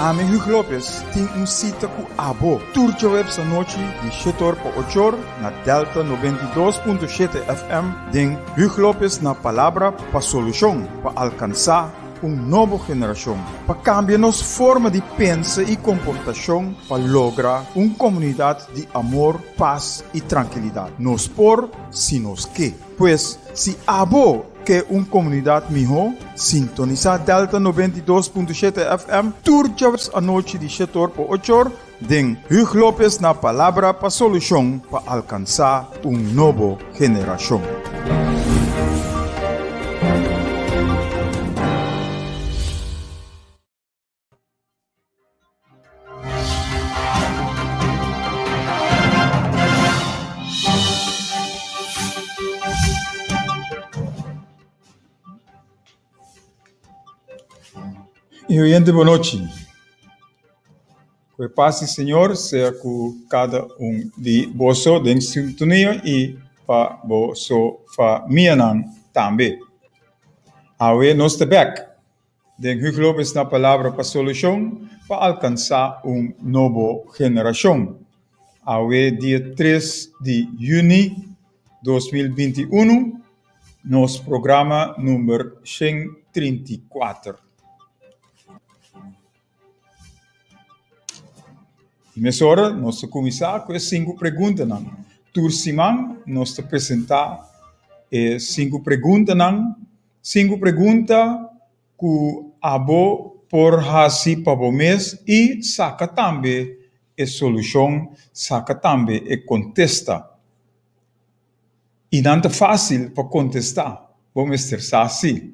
Ami Hugo Lopez tin un sita ku abo tur djaweps anochi di shetor pa ochor na Delta 92.7 FM den Hugo Lopez na Palabra pa Solushon pa alkansá un nobo generashon, pa kambia nos forma di pensa i komportashon pa logra un komunidat di amor, pas i trankilidat. Nos por si nos ke. Pues, si abo ke un komunidat mihó, sintonisá Delta 92.7 FM tur djaweps anochi di shetor pa ochor den Hugo Lopez na Palabra pa Solushon pa alkansá un nobo generashon. Mi oyente bonochi. Ku e pas di Señor sea ku kada un di boso den sintonia i pa boso famianan tambe. Awe nos ta bek den Hugo Lopez na Palabra pa Solushon pa alkansá un nobo generashon. Awe dia tres di yüni 2021, nos programa number 134. I mesora nos ta kuminsá ku e sinku preguntanan. Tur siman nos ta presentá e sinku preguntanan, sinku pregunta ku abo por hasi pa bo mes i saka tambe e solushon, saka tambe e kontesta. I nan ta fásil pa kontestá, bo mester sa sí.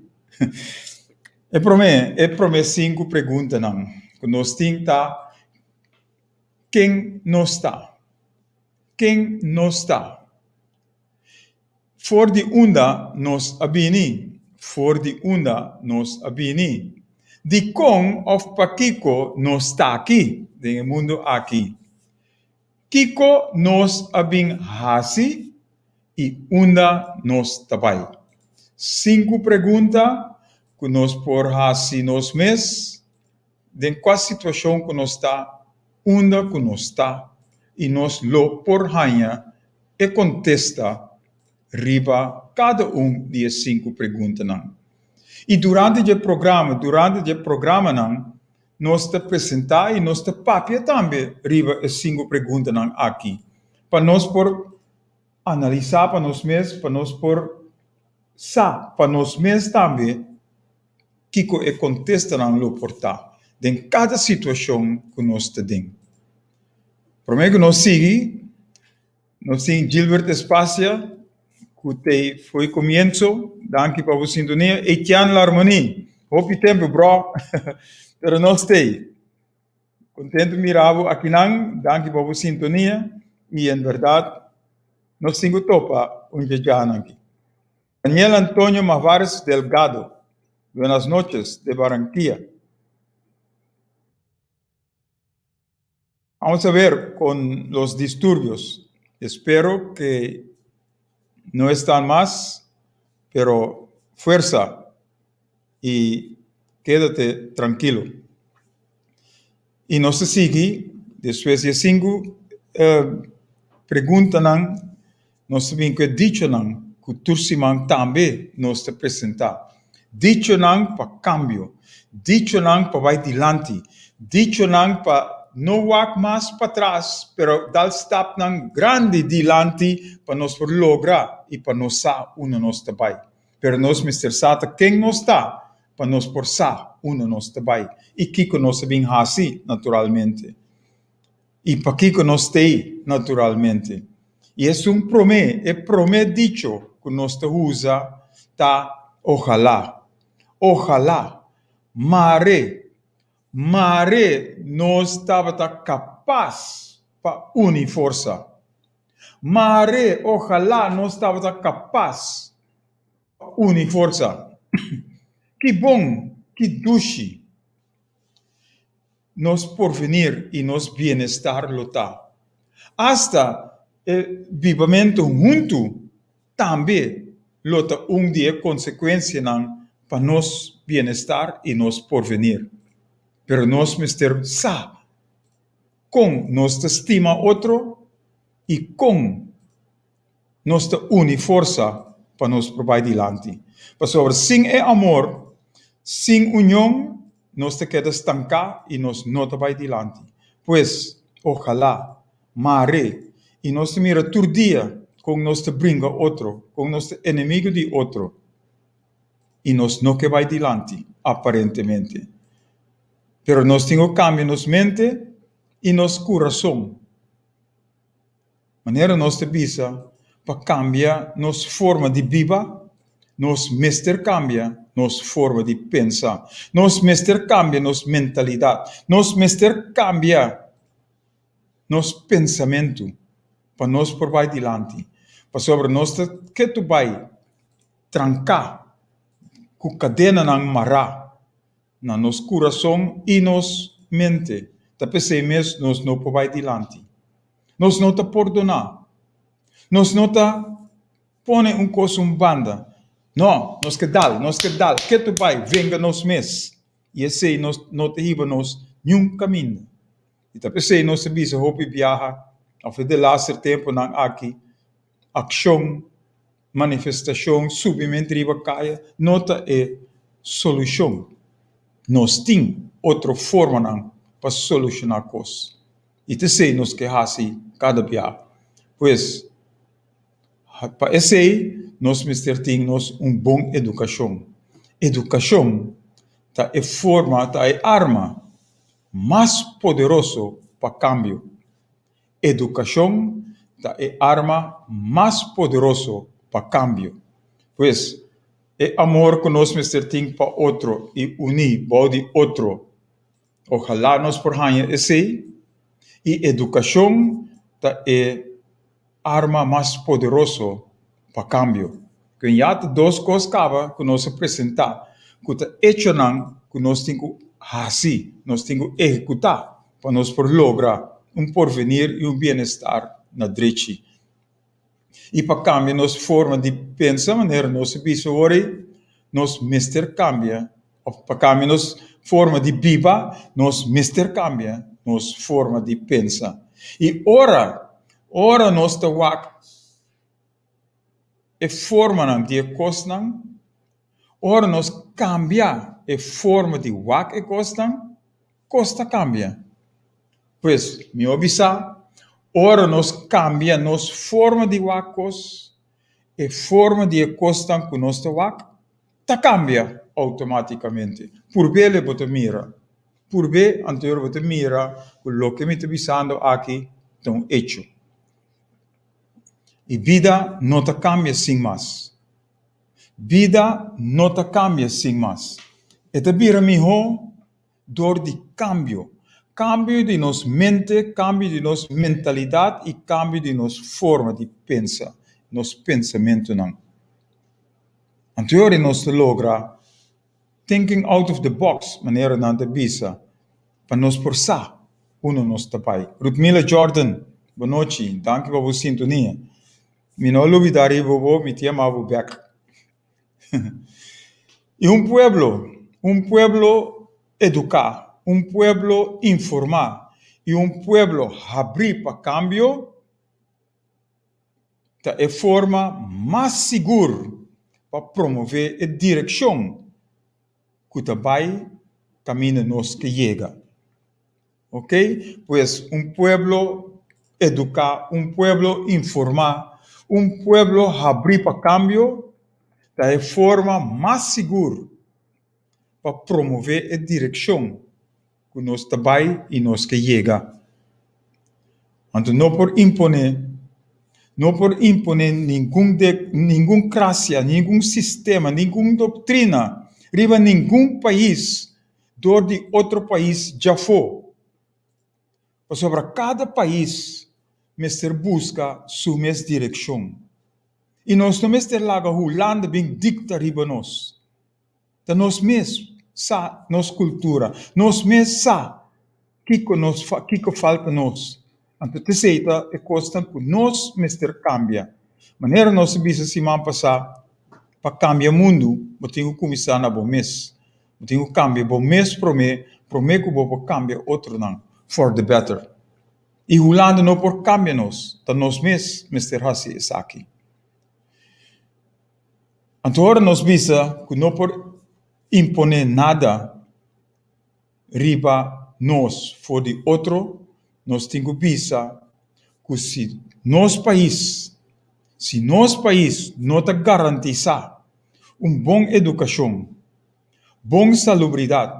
E promé, e promé sinku preguntanan ku nos tin ta, Ken nos ta? Ken nos ta? For di unda nos a bini? For di unda nos a bini? Dikon òf pakiko nos ta aki den e mundu aki? Kiko nos a bin hasi i unda nos ta bai? Sinku pregunta ku nos por hasi nos mes den kua situashon ku nos ta, unda ku nos ta i nos lo por haña e kontesta riba kada un di e sinku preguntanan. I durante dje programa, durante dje programanan Nos ta presentá i nos ta papia tambe riba e sinku preguntanan aki pa nos por analisá pa nos mes, pa nos por sa pa nos mes tambe kiko e kontestanan lo por ta den kada situashon ku nos ta den. Promé ku nos sigui, nos tin Gilbert Espacia ku t'ei fo'i komienso. Danki pa bo sintonia. Etienne Larmonie, hopi tempu bro, pero nos t'ei. Kontentu mira bo akinan, danki pa bo sintonia i en bèrdat nos tin ku topa un djanan aki. Daniel Antonio Mavares Delgado, buenas noches de Barranquilla. Vamos a ver con los disturbios. Espero que no están más, pero fuerza y quédate tranquilo. I nos ta sigui despues di e sinku preguntanan, nos ta bin ku e dichonan ku tur siman tambe nos ta presentá. Dichonan pa kambio, dichonan pa bai dilanti, dichonan pa no wak mas patras pero dal stapnan grandi dilanti pa nos por logra i pa nos sa unda nos ta bai. Pero nos mester sa ta ken nos ta pa nos por sa unda nos ta bai i kiko nos a bin hasi, naturalmente. I pakiko nos t'ei, naturalmente. I esun promé, e promé dicho ku nos ta usa ta ojalá. Ojalá. Mare. Mare nos tabata kapas pa uni forsa. Mare, ojalá nos tabata kapas pa uni forsa. Ki bon, ki dushi nos porvenir i nos bienestar lo ta. Asta e bibamentu huntu tambe lo ta un di e konsekuensianan pa nos bienestar i nos porvenir. Pero nos mester sa kon nos ta stima otro i kon nos ta uni forsa pa nos por bai dilanti. Pasobra sin e amor, sin union, nos ta keda stanká i nos no ta bai dilanti. Pues, ojalá, mare i nos ta mira tur dia kon nos ta bringa otro, kon nos ta enemigu di otro i nos no ke bai dilanti, aparentemente. Pero nos tin ku kambia nos mente i nos kurason. Manera nos ta bisa, pa kambia nos forma di biba, nos mester kambia nos forma di pensa. Nos mester kambia nos mentalidat. Nos mester kambia nos pensamentu pa nos por bai dilanti. Pasobra nos ta ketu bai tranká ku kadenanan mará na nos kurason i nos mente. Ta p'esei mes nos no por bai dilanti. Nos no ta pordoná. Nos no ta pone un kos un banda. No, nos ke dal, nos ke dal, ketu bai, venga nos mes. I esei nos no ta hiba nos niun kaminda. I ta p'esei nos ta bisa hopi biaha, òf e delaster tempunan aki, akshon, manifestashon, subimentu riba kaya no ta e solushon. Nos tin otro formanan pa solushoná kos. I ta esei nos ke hasi kada biaha. Pues, pa esei nos mester tin nos un bon edukashon. Edukashon ta e forma, ta e arma mas poderoso pa kambio. Edukashon ta e arma mas poderoso pa kambio. Pues, e amor ku nos mester tin pa otro i uní bou di otro, ojalá nos por haña esei. I edukashon ta e arma mas poderoso pa kambio. Ken ya ta dos kos kaba ku nos a presentá ku ta echonan ku nos tin ku hasi, nos tin ku ehekutá pa nos por logra un porvenir i un bienestar na drechi. I pa kambia nos forma di pensa manera nos a bisa awor ei, nos mester kambia òf pa kambia nos forma di biba, nos mester kambia nos forma di pensa. I ora, ora nos ta wak e formanan di e kosnan, ora nos kambia e forma di wak e kosnan, kos ta kambia. Pues, mi a bisa, ora nos kambia nos forma di wak kos, e forma di e kosnan ku nos ta wak ta kambia outomátikamente. Purbele bo ta mira. Purb'é anto bo ta mira ku loke mi ta bisando aki ta un echo. I bida no ta kambia sin mas. Bida no ta kambia sin mas. E ta bira mihó dor di kambio. Kambio di nos mente, kambio di nos mentalidat i kambio di nos forma di pensa, nos pensamentunan. Anto e ora nos ta logra thinking out of the box, manera nan ta bisa, pa nos por sa unda nos ta bai. Rutmila Jordan, bonochi, danki pa bo sintonia. Mi no a lubida riba bo, mi ta yama bo bek. I un pueblo, un pueblo eduká, un pueblo informá i un pueblo habrí pa kambio ta e forma mas sigur pa promové e direkshon ku ta bai kaminda nos ke yega. Ok, pues un pueblo eduká, un pueblo informá, un pueblo habrí pa kambio ta e forma mas sigur pa promové e direkshon ku nos ta bai i nos ke yega. Anto no por imponé, no por imponé ningun de ningun krasia, ningun sistema, ningun doktrina riba ningun pais dor di otro pais djafó. Pasobra kada pais mester buska su mes direkshon. I nos no mester laga Hulanda bin dikta riba nos. Ta nos mes sa nos kultura, nos mes sa kiko nos kiko falta nos. Anto t'esei ta e kosnan ku nos mester kambia. Manera nos a bisa siman pasá, pa kambia mundu bo tin ku kuminsá na bo mes. Bo tin ku kambia bo mes promé promé ku bo por kambia otronan for the better. I Hulanda no por kambia nos, ta nos mes mester hasi esaki. Anto ora nos bisa ku no por imponé nada riba nos for di otro, nos tin ku bisa ku si nos pais, si nos pais no ta garantisá un bon edukashon, bon salubridat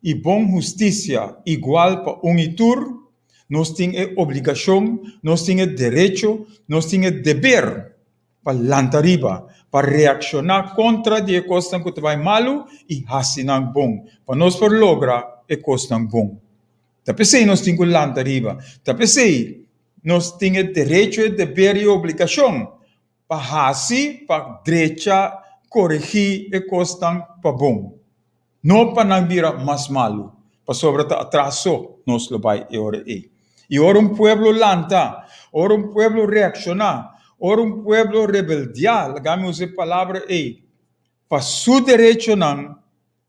i bon hustisia igual pa un i tur, nos tin e obligashon, nos tin e derecho, nos tin e deber pa lanta riba, pa reakshoná kontra di e kosnan ku ta bai malu i hasi nan bon, pa nos por logra e kosnan bon. Ta p'esei nos tin ku lanta riba, ta p'esei nos tin e derecho, e deber i e obligashon pa hasi, pa drecha, koregí e kosnan pa bon. No pa nan bira mas malu, pasobra ta atras so nos lo bai e ora ei. I ora un pueblo lanta, ora un pueblo reakshoná, ora un pueblo rebeldiá, laga mi usa e palabra ei, pa su derechonan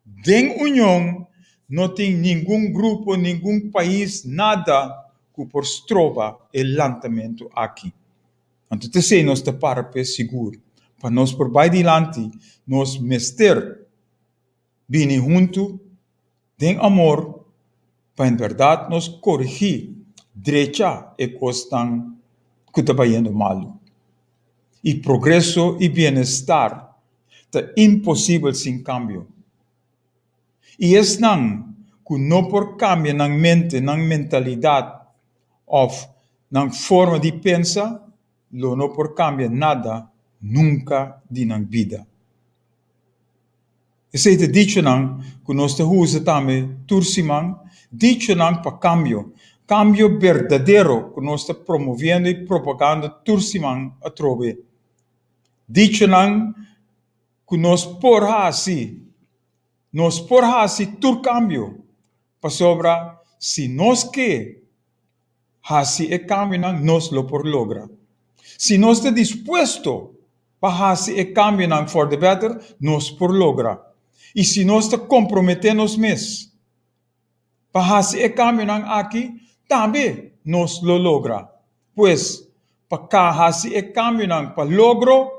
den union, no tin ningun grupo, ningun pais, nada ku por stroba e lantamentu aki. Anto t'esei nos ta para p'e sigur. Pa nos por bai dilanti, nos mester bini huntu den amor pa en bèrdat nos korigí, drecha e kosnan ku ta bayendo malu. I progreso i bienestar ta imposibel sin kambio. I esnan ku no por kambia nan mente, nan mentalidat òf nan forma di pensa lo no por kambia nada nunka di nan bida. Esei ta dichonan ku nos ta usa tambe tur siman, dichonan pa kambio, kambio berdadero ku nos ta promoviendo i propagando tur siman atrobe. Dichonan ku nos por hasi, nos por hasi tur kambio, pasobra si nos ke hasi e kambionan nos lo por logra. Si nos ta dispuesto pa hasi e kambionan for the better, nos por logra. I si nos ta komprometé nos mes pa hasi e kambionan aki, tambe nos lo logra. Pues, pa ka hasi e kambionan pa logro,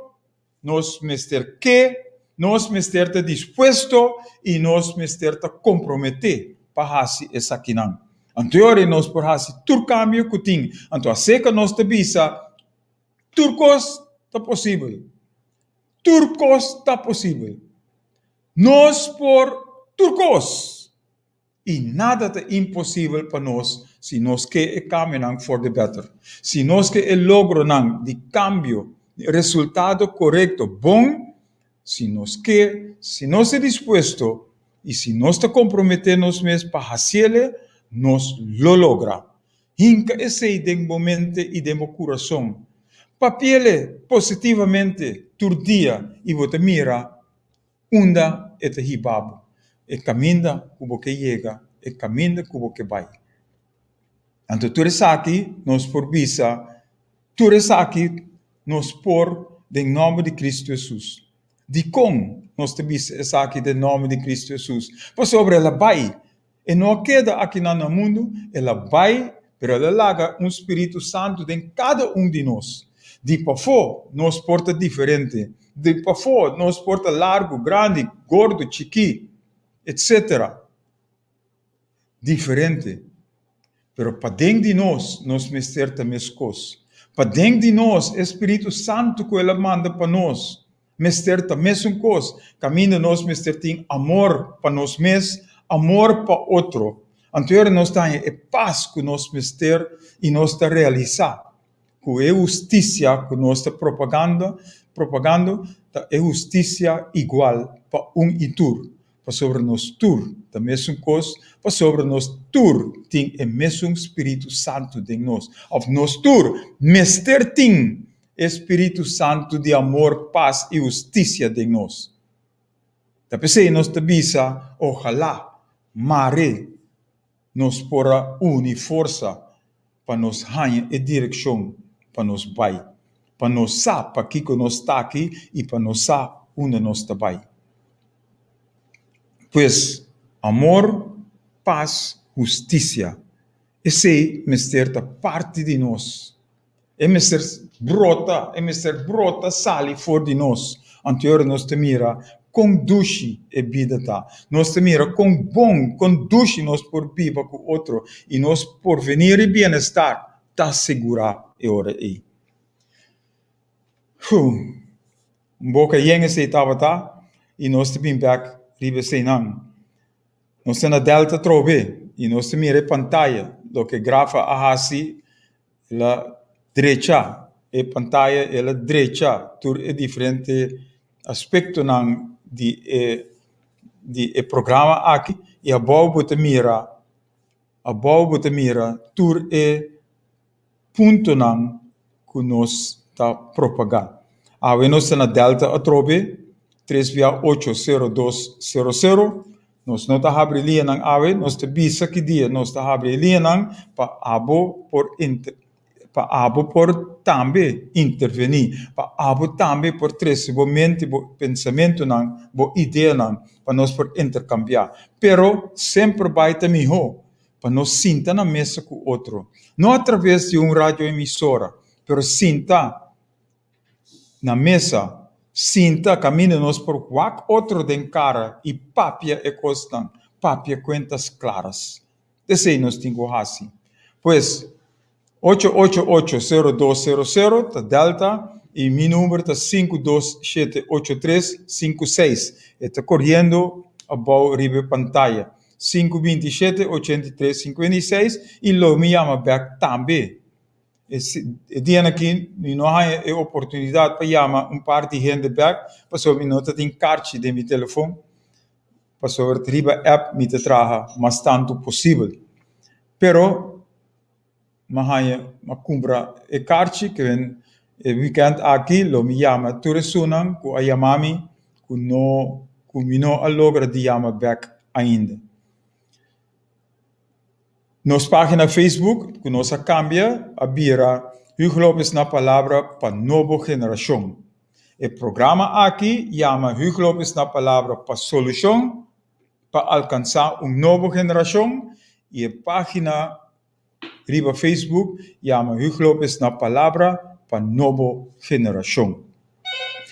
Nos mester ke, nos mester ta dispuesto i nos mester ta komprometé pa hasi esakinan. Anto e ora nos por hasi tur kambio ku tin. Anto aseka nos ta bisa, Tur kos ta posibel. Tur kos ta posibel. Nos por tur kos! I nada ta imposibel pa nos si nos ke e kambionan for the better. Si nos ke e logronan di kambio, resultado korekto, bon, si nos ke, si nos ta dispuesto i si nos ta komprometé nos mes pa hasiele, nos lo logra. Hinka esei den bo mente i den bo kurason. Papiele positivamente tur dia i bo ta mira Unda e ta hiba bo? E kaminda ku bo ke yega, e kaminda ku bo ke bai. Anto tur esaki nos por bisa, tur esaki nos por den nòmber di Kristu Hesus. Dikon nos ta bisa esaki den nòmber di Kristu Hesus? Pasobra el a bai E no a keda akinan na mundu, el a bai, pero el a laga un spiritu santu den kada un di nos. Di pafó nos por ta diferente, di pafó nos por ta largu, grandi, gordo, chikí, etcetera. Diferente. Pero paden di nos, nos mester ta meskos. Paden di nos, e spiritu santu ku el a manda pa nos, Mester ta mesun kos, kaminda nos mester tin amor pa nos mes, amor pa otro. Anto ora nos ta haña e pas ku nos mester i nos ta realisá ku e hustisia ku nos ta propagando, propagando ta e hustisia igual pa un i tur, pasobra nos tur ta mesun kos, pasobra nos tur tin e mesun Spiritu Santu den nos, òf nos tur mester tin E Spiritu Santu di amor, pas i hustisia den nos. Ta p'esei nos ta bisa, ohalá, mare nos por a uni forsa pa nos haña e direkshon pa nos bai, pa nos sa pakiko nos ta aki i pa nos sa unda nos ta bai. Pues, amor. Pas, hustisia. Esei mester ta parti di nos. E mester brota, e mester brota sali for di nos. Anto e ora nos ta mira kon dushi e bida ta. Nos ta mira kon bon, kon dushi nos por biba ku otro i nos porvenir i bienestar ta sigurá e ora ei. Hu, un boka yen esei tabata i nos ta bin bèk riba eseinan. Nos ta na Delta atrobe i nos ta mira e pantaya, loke Grafa a hasi, el a drecha e pantaya, el a drecha tur e diferente aspektonan di e di e programa aki i abou bo ta mira, abou bo ta mira tur e puntonan ku nos ta propagá. Awe nos ta na Delta atrobe, tres bia ocho sero dos sero sero. Nos no ta habri lianan awe, nos ta bisa ki dia nos ta habri e lianan pa abo por pa abo por tambe intervení, pa abo tambe por trese bo mente, bo pensamentunan, bo ideanan pa nos por interkambiá. Pero semper bai ta mihó pa nos sinta na mesa ku otro, no atraves di un radioemisora, pero sinta na mesa, sinta kaminda nos por wak otro den kara i papia e kosnan, papia kuentas klaras. Esei nos tin ku hasi. Pues, Ocho ocho ocho sero dos sero sero ta Delta y mi number ta sinku dos shete ocho tres sinku seis. E ta coriendo abou riba e pantaya. Sinku binti shete ochenta i tres sinkuenta i seis y lo mi yama bek tambe. E dianan aki mi no haña e oportunidad pa yama un par di hende bek pasobra mi no ta tin karchi den mi telefon pasobra riba app mi ta traha mas tantu posibel. Pero. M'a haña, m'a kumpra e karchi ke wen e wikènt aki lo mi yama tur esunnan ku a yama mi ku no ku mi no a logra di yama bèk ainda. Nos página Facebook ku nos a kambia a bira Hugo Lopez na Palabra pa Nobo Generashon. E programa aki yama Hugo Lopez na Palabra pa Solushon pa alkansá un nobo generashon i e página Riba Facebook yama Huug Lopez na Palabra pa Nobo Generashon.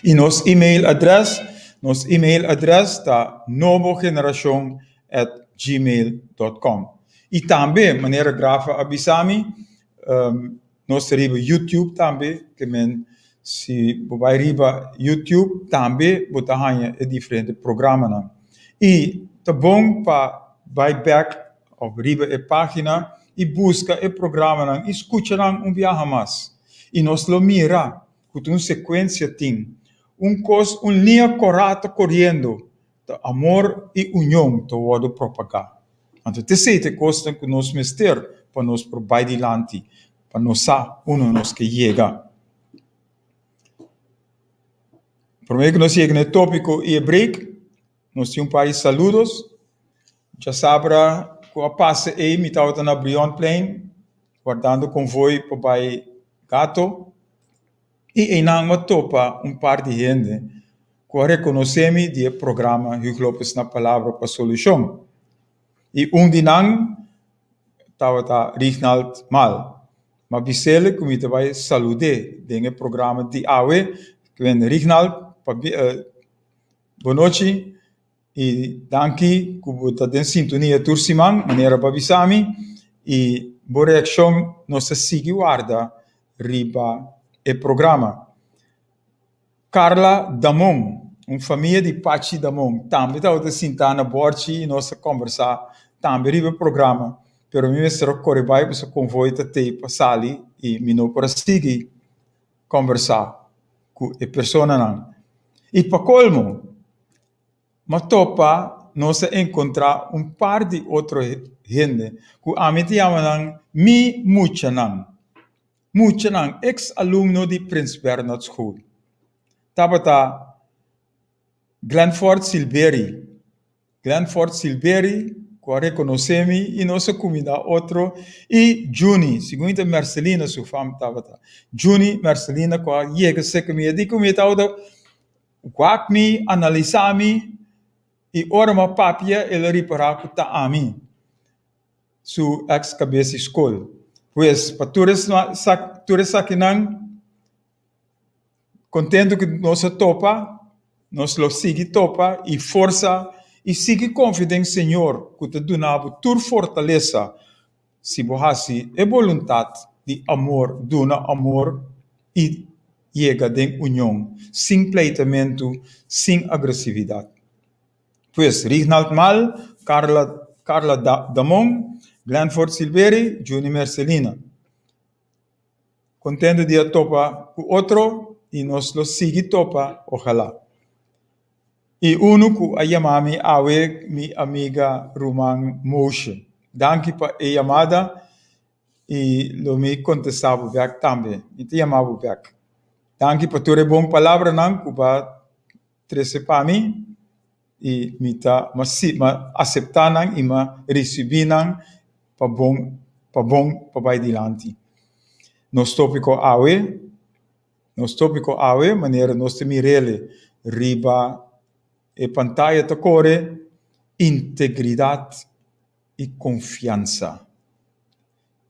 I nos email adrès, nos email adrès ta nobogenerashon at gmail dot com. I tambe, manera Grafa a bisa mi, nos ta riba YouTube tambe, ke men si bo bai riba YouTube tambe bo ta haña e diferente programanan. I ta bon pa bai bèk Of riba e página i buska e programanan i skucha nan un biaha mas. I nos lo mira ku ta un sekuensia tin. Un kos, un liña kòrá ta koriendo, ta amor i union ta wòrdu propagá. Anto t'esei ta e kosnan ku nos mester pa nos por bai dilanti, pa nos sa unda nos ke yega. Promé ku nos yega na e tópiko i e break, nos tin un par di saludos. Djasabra ku a pasa ei mi tabata na Brionplein wardando konvoi pa bai Gato i einan mi a topa un par di hende ku a rekonosé mi di e programa Huug Lopez na Palabra pa Solushon. I un di nan tabata Rignald Maal. Mi a bis'el ku mi ta bai salud'é den e programa di awe. Rignald, bonochi. I danki ku bo ta den sintonia tur siman, manera bo a bisa mi, i bo reakshon nos ta sigui warda riba e programa. Carla Damon, un famia di Pachi Damon, tambe tabata sintá na bòrchi i nos a kòmbersá tambe riba e programa, pero mi mester a kore bai pasobra konvoi ta tei pa sali i mi no por a sigui kòmbersá ku e personanan. I pa kolmo, M'a topa, nos a enkontrá un par di otro hende ku ami ta yama nan mi muchanan. Muchanan, eks alumno di Prins Bernhard School. Tabata Glenford Silberi. Glenford Silberi ku a rekonosé mi i nos a kumindá otro i Juni, segun ta Mercelina su fam tabata. Juni Mercelina ku a yega serka mi a di ku mi tabata Wak mi, analisá mi, i ora mi a papia el a ripará ku ta ami. Su ex kabes di skol. Pues pa tur tur esakinan kontentu ku nos a topa, nos lo sigui topa i forsa i sigui konfia den Señor ku ta duna bo tur fortalesa si bo hasi e boluntat di amor, duna amor i yega den union sin pleitamentu, sin agresividat. Pues, Rignald Mal, Carla Carla Damon, Glenford Silveri, Juni Mercelina. Contento di a topa cu otro y nos lo sigui topa, ojalá. Y uno cu a yama mi awe, mi amiga ruman Moshe. Danki pa e yamada y lo mi contesta bo bek tambe. Mi ta yama bo bek. Danki pa tur e bon palabranan cu bo a trese pa mi i mi ta ma si ma aseptá nan i ma risibí nan pa bon pa bon pa bai dilanti. Nos tópiko awe nos tópiko awe manera nos ta mir'el riba e pantaya ta kore integridat i konfiansa.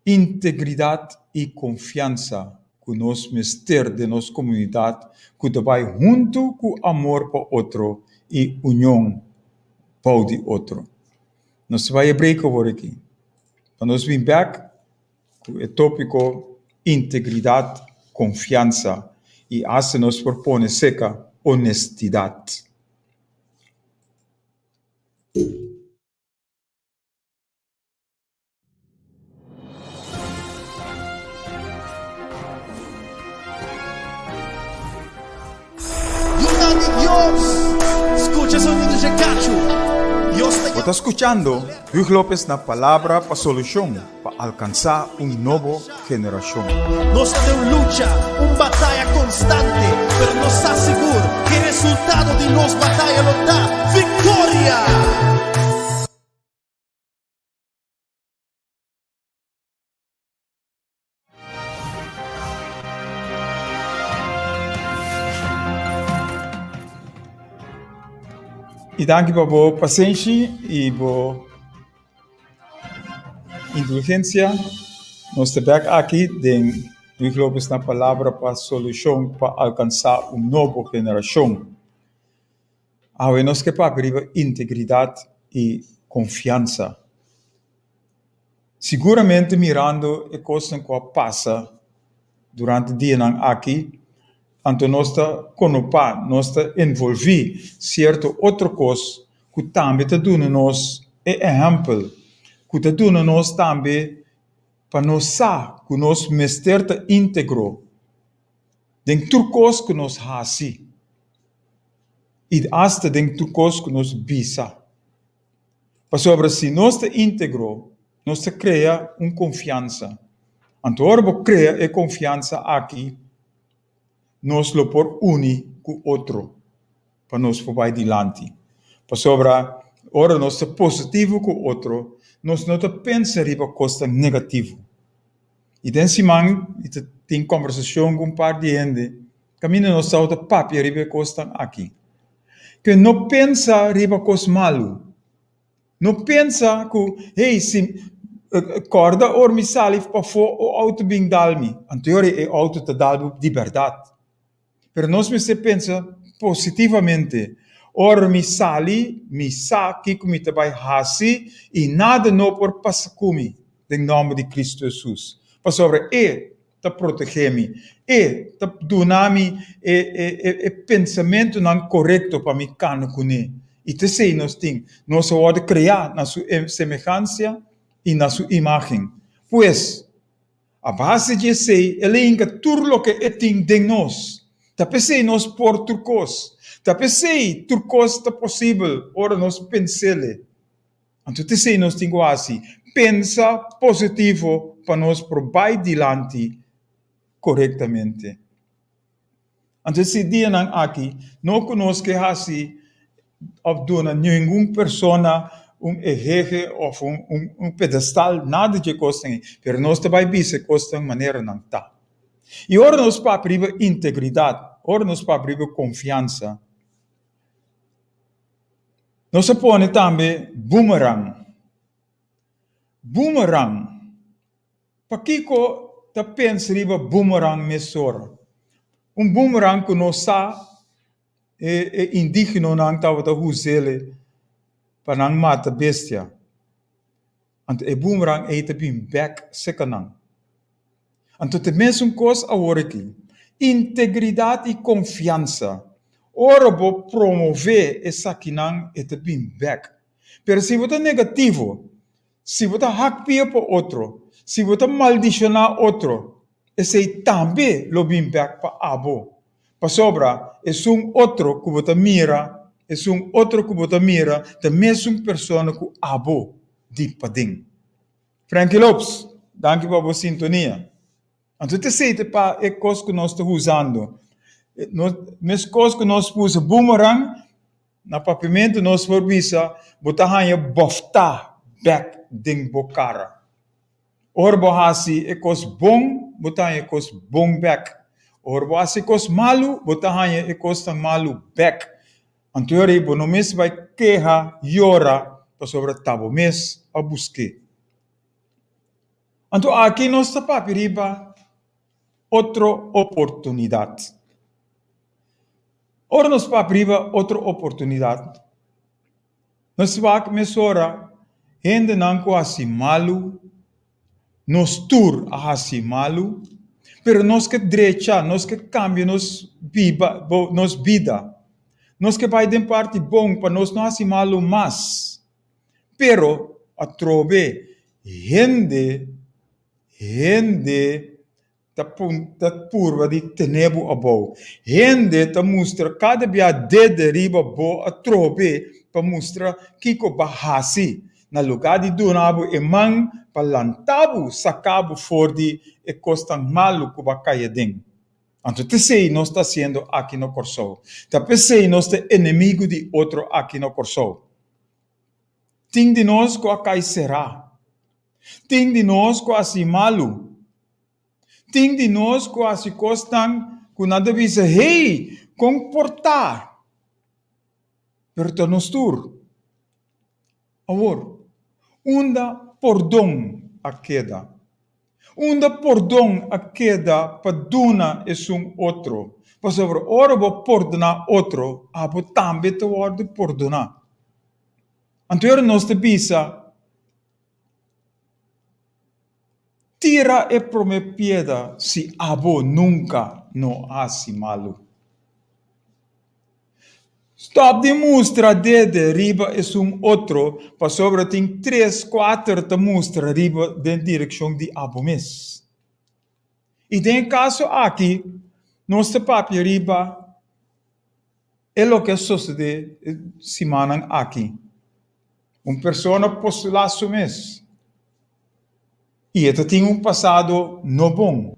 Integridat i konfiansa ku nos mester den nos komunidat ku ta bai huntu ku amor pa otro i union bou di otro. Nos ta bai e break awor aki pa nos bin bek ku e topiko integridat, konfiansa i asta nos por pone seka honestidat. Yunan di Dios, skucha sonido dje kachu. Dios ta Bo ta skuchando Huug Lopez na Palabra pa Solushon pa alkansá un nobo generashon. Nos ta den un lucha, un bataya konstante, pero nos sa sigur ku e resultado di nos bataya lo ta viktoria! I danki pa bo pasenshi i bo indulgensia. Nos ta bek aki den Luis Lopez na Palabra pa Solushon pa Alkansá un Nobo Generashon. Awe nos ke papia riba integridat i konfiansa. Siguramente mirando e kosnan ku a pasa durante dianan aki, anto nos ta konopá, nos ta envolví sierto otro kos ku tambe ta duna nos e ehèmpel, ku ta duna nos tambe pa nos sa ku nos mester ta íntegro den tur kos ku nos hasi i asta den tur kos ku nos bisa. Pasobra si nos ta íntegro, nos ta krea un konfiansa. Anto ora bo krea e konfiansa aki, nos lo por uni ku otro pa nos por bai dilanti. Pasobra ora nos ta positivo ku otro, nos no ta pensa riba kosnan negativo. I den siman mi ta tin kòmbersashon ku un par di hende kaminda nos tabata papia riba e kosnan aki. Ke no pensa riba kos malu. No pensa ku, hey, si kòrda ora mi sali pafó o outo bin dal mi. Anto yora e outo ta dal bo di bèrdat. Pero nos mester pensa positivamente. Ora mi sali, mi sa kiko mi ta bai hasi i nada no por pasa ku mi den nòmber di Kristu Hesus. Pasobra e ta protegé mi, e ta duna mi e e e pensamentunan korekto pa mi kana kuné. I ta esei nos tin. Nos a wòrdu kreá na su semehansia i na su imágen. Pues, A base di esei, el a hinka tur loke e tin den nos. Ta p'esei nos por tur kos. Ta p'esei tur kos ta posibel ora nos pens'el. Anto ta esei nos tin ku hasi, pensa positivo pa nos por bai dilanti korektamente. Anto si dianan aki no ku nos ke hasi òf duna ningun persona un ehehe òf un pedestal, nada dje kosnan ei, pero nos ta bai bisa e kosnan manera nan ta. I ora nos papia riba integridat, ora nos papia riba konfiansa, nos a pone tambe boomerang. Boomerang. Pakiko ta pensa riba boomerang mesora? Un boomerang ku nos sa e e indigenonan tabata us'ele pa nan mata bestia. Anto e boomerang ei ta bin bek seka nan. Anto ta e mesun kos awor aki. Integridat i konfiansa. Ora bo promové esakinan e ta bin bek. Pero si bo ta negativo, si bo ta hak pia pa otro, si bo ta maldishoná otro, esei tambe lo bin bek pa abo. Pasobra esun otro ku bo ta mira, esun otro ku bo ta mira ta mesun persona ku abo di paden. Frankie Lopes, danki pa bo sintonia. Anto ta esei ta pa e kos ku nos ta usando. Nos, meskos ku nos usa boomerang, Na papiamentu nos por bisa, bo ta haña bòftá bèk den bo kara. Ora bo hasi e kos bon, bo ta haña e kos bon bèk. Ora bo hasi e kos malu, bo ta haña e kosnan malu bèk. Anto e ora ei bo no mester bai keha, yora, pasobra ta bo mes a busk'é. Anto aki nos ta papia riba otro oportunidat. Ora nos papia riba otro oportunidat, nos wak mesora hendenan ku hasi malu, nos tur a hasi malu, pero nos ke drecha, nos ke kambia nos biba, nos bida. Nos ke bai den parti bon pa nos no hasi malu mas. Pero atrobe hende, hende ta ta purba di tene bo abou. Hende ta mustra kada bia dede riba bo atrobe pa mustra kiko bo a hasi, na lugá di duna bo e man pa lanta bo, saka bo for di e kosnan malu ku bo a kai aden. Anto t'esei nos ta hasiendo aki na Kòrsou. Ta p'esei nos ta enemigu di otro aki na Kòrsou. Tin di nos ku a kai será. Tin di nos ku a hasi malu. Tin di nos ku a hasi kosnan ku nan ta bisa, Hey, kon por ta? Pero ta nos tur. Awor, unda pordon a keda? Unda pordon a keda pa duna esun otro? Pasobra ora bo pordoná otro, abo tambe ta wòrdu pordoná. Anto ora nos ta bisa, Tira e promé piedra si abo nunka no hasi malu. Stòp di mustra dede riba esun otro pasobra tin tres kuater ta mustra riba den direkshon di abo mes. I den e kaso aki nos ta papia riba e loke a sosodé e simannan aki. Un persona postulá su mes i e ta tin un pasado no bon.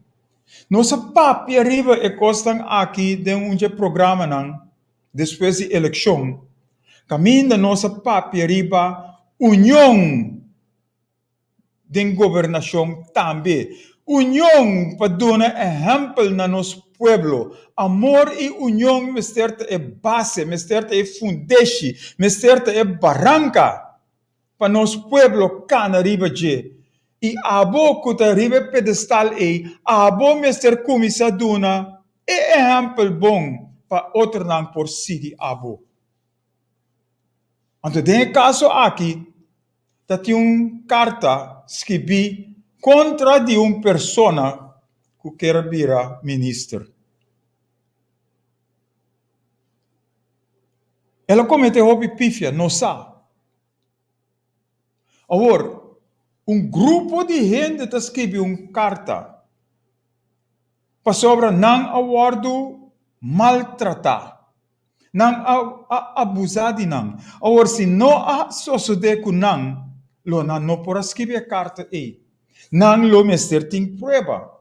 Nos a papia riba e kosnan aki den un dje programanan despues di elekshon, kaminda nos a papia riba union den gobernashon tambe. Union pa duna ehèmpel na nos pueblo. Amor i union mester ta e base, mester ta e fundeshi, mester ta e baranka pa nos pueblo kana riba dje. I abo ku ta riba e pedestal ei, abo mester kuminsá duna e ehèmpel bon pa otronan por sigui abo. Anto den e kaso aki ta tin un karta skibí kontra di un persona ku kier bira minister. El a kometé hopi pifia, nos sa. Awor, un grupo di hende ta skibi un karta pasobra nan a wòrdu maltratá. Nan a a abusá di nan. Awor, si no a sosodé ku nan, lo nan no por a skibi e karta ei. Nan lo mester tin prueba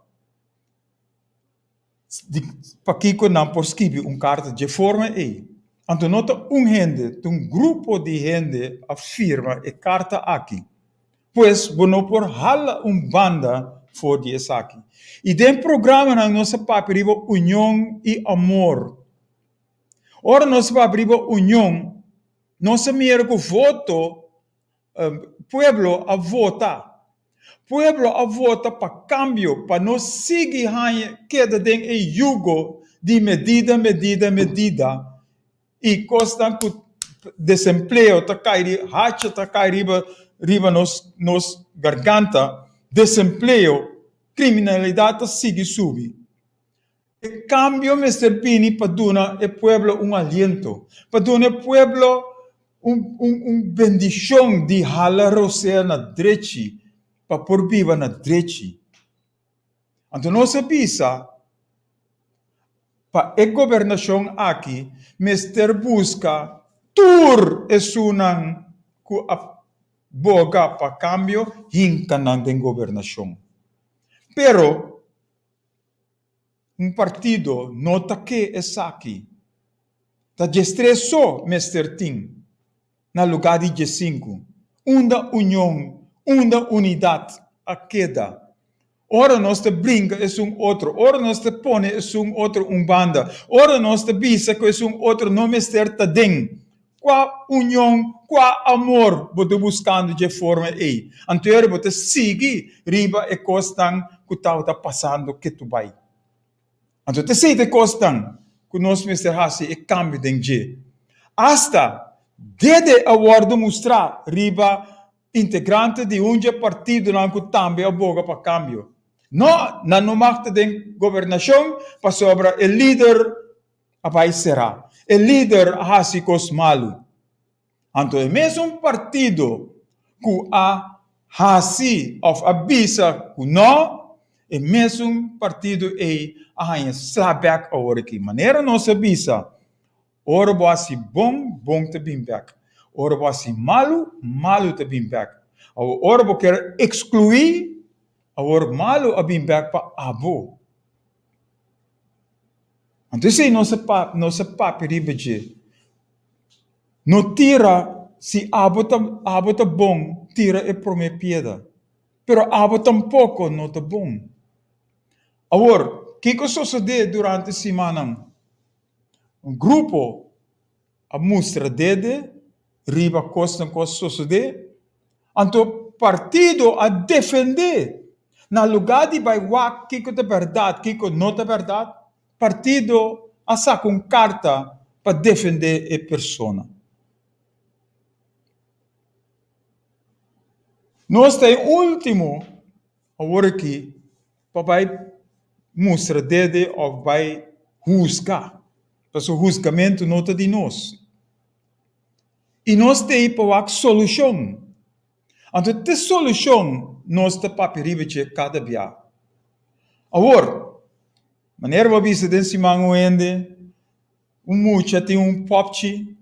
di pakiko nan por skibi un karta dje forma ei. Anto no ta un hende, ta un grupo di hende a firma e karta aki. Pues bo no por hala un banda for di esaki. I den programanan nos a papia riba union i amor. Ora nos a papia riba union, nos a mira ku voto, pueblo a vota. Pueblo a vota pa kambio pa no sigui haña keda den e yugo di medida, medida, medida i kosnan ku desempleo ta kai hacha ta kai riba riba nos nos garganta, desempleo, kriminalidat ta sigui subi. E kambio mester bini pa duna e pueblo un aliento, pa duna e pueblo un un un bendishon di hala rosea na drechi pa por biba na drechi. Anto nos a bisa pa e gobernashon aki mester buska tur esunnan ku a boga pa kambio hinka nan den gobernashon. Pero Un partido no ta ke esaki. Ta diestres so mester tin na luga di diesinku. Unda union, unda unidat a keda? Ora nos ta brinka esun otro, ora nos ta pone esun otro un banda, ora nos ta bisa ku esun otro no mester ta den, Kua union, kua amor bo ta buskando dje forma ei? Anto ora bo ta sigui riba e kosnan ku tabata pasando ketu bai. Anto ta esei ta e kosnan ku nos mester hasi e kambio den dje. Asta dede a wòrdu mustrá riba integrante di un dje partidonan ku tambe a boga pa kambio. No, nan no mag ta den gobernashon pasobra e lider a bai será. E lider a hasi kos malu. Anto e mesun partido ku a hasi òf a bisa ku nò, e mesun partido ei a haña sla bèk awor aki. Manera nos a bisa, ora bo hasi bon, bon ta bin bèk. Ora bo hasi malu, malu ta bin bèk. Awor ora bo kier ekskluí, awor malu a bin bèk pa abo. Anto esei nos a pa nos a papia riba dje. No tira si abo ta abo ta bon tira e prome piedra, pero abo tampoko no ta bon. Awor, kiko sosodé durante simannan? Un grupo a mustra dede riba kosnan ku a sosodé, anto partido a defendé. Na lugá di bai wak kiko ta bèrdat, kiko no ta bèrdat, partido a saka un karta pa defendé e persona. Nos ta e último awor aki pa bai mustra dede òf bai husga, pasobra husgamentu no ta di nos. I nos t'ei pa wak solushon. Anto te solushon nos ta papia riba dje kada bia. Awor, manera bo a bisa den siman un hende, un mucha tin un pòpchi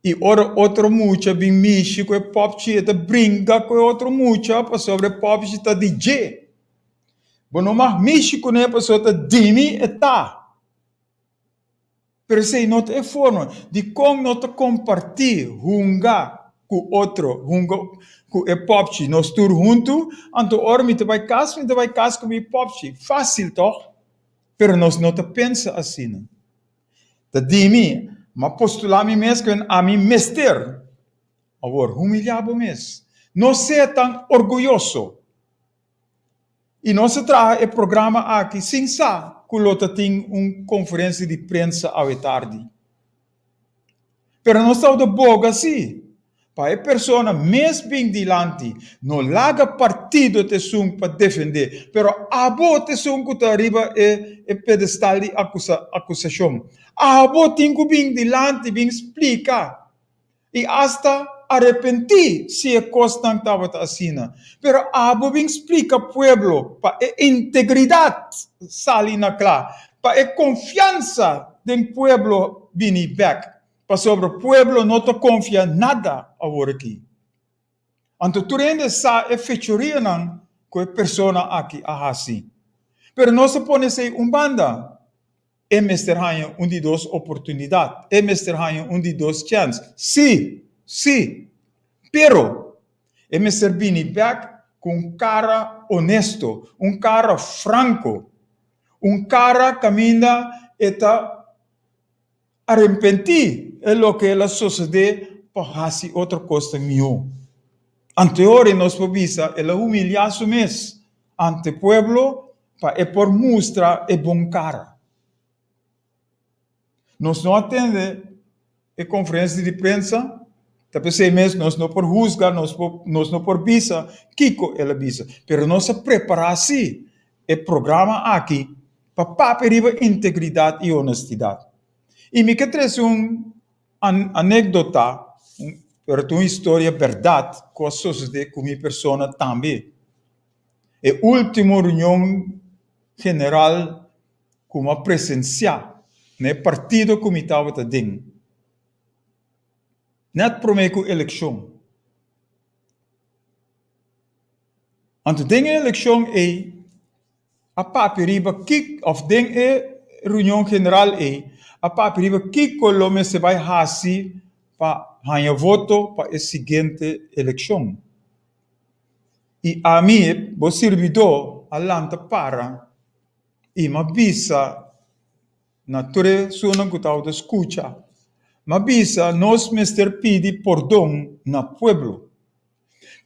i ora otro mucha bin mishi ku e pòpchi e ta bringa ku e otro mucha pasobra e pòpchi ta di dje. Bo no mag mishi kuné pasobra ta di mi e ta. Pero esei no ta e forma. Dikon no ta kompartí, hunga ku otro, hunga ku e pòpchi, nos tur huntu? Anto ora mi ta bai kas, mi ta bai kas ku mi pòpchi. Fásil, tòg? Pero nos no ta pensa asina. Ta di mi, m'a postulá mi mes ku ami mester. Awor, humiliá bo mes. No sea tan orguyoso. I nos a traha e programa aki sin sa ku lo ta tin un konferensia di prensa awe tardi. Pero nos tabata boga si pa e persona mes bin dilanti, no laga partido ta esun pa defendé, pero abo ta esun ku ta riba e e pedestal di akusashon. Abo tin ku bin dilanti bin splika. I asta arepentí si e kosnan tabata asina. Pero abo bin splika pueblo pa e integridat sali na kla, pa e konfiansa den pueblo bini bèk, pasobra pueblo no ta konfia nada aworakí. Anto tur hende sa e fechorianan ku e persona aki a hasi. Pero nos a pone esei un banda. E mester haña un di dos oportunidat. E mester haña un di dos chèns. Sí! Sí! Pero, e mester bini bèk ku un kara onesto, un kara franko, un kara kaminda e ta arepentí e loke el a sosodé pa hasi otro kosnan mihó. Anteori nos por bisa el a humiliá su mes ante pueblo pa e por mustra e bon kara. Nos no a tende e konferensia di prensa, ta p'esei mes nos no por husga, nos por nos no por bisa kiko el a bisa, pero nos a prepará sí e programa aki pa papia riba integridat i honestidat. I mi ke trese un anekdota, pero ta un historia bèrdat ku a sosodé ku mi persona tambe. E último reunion general ku mi a presensiá na e partido ku mi tabata den, nèt promé ku elekshon. Anto den e elekshon ei a papia riba kiko, òf den e reunion general ei a papia riba kiko lo mester bai hasi pa haña voto pa e siguiente elekshon. I ami, bo sirbidó, a lanta para i m'a bisa na tur esunnan ku tabata skucha, m'a bisa, Nos mester pidi pordon na pueblo.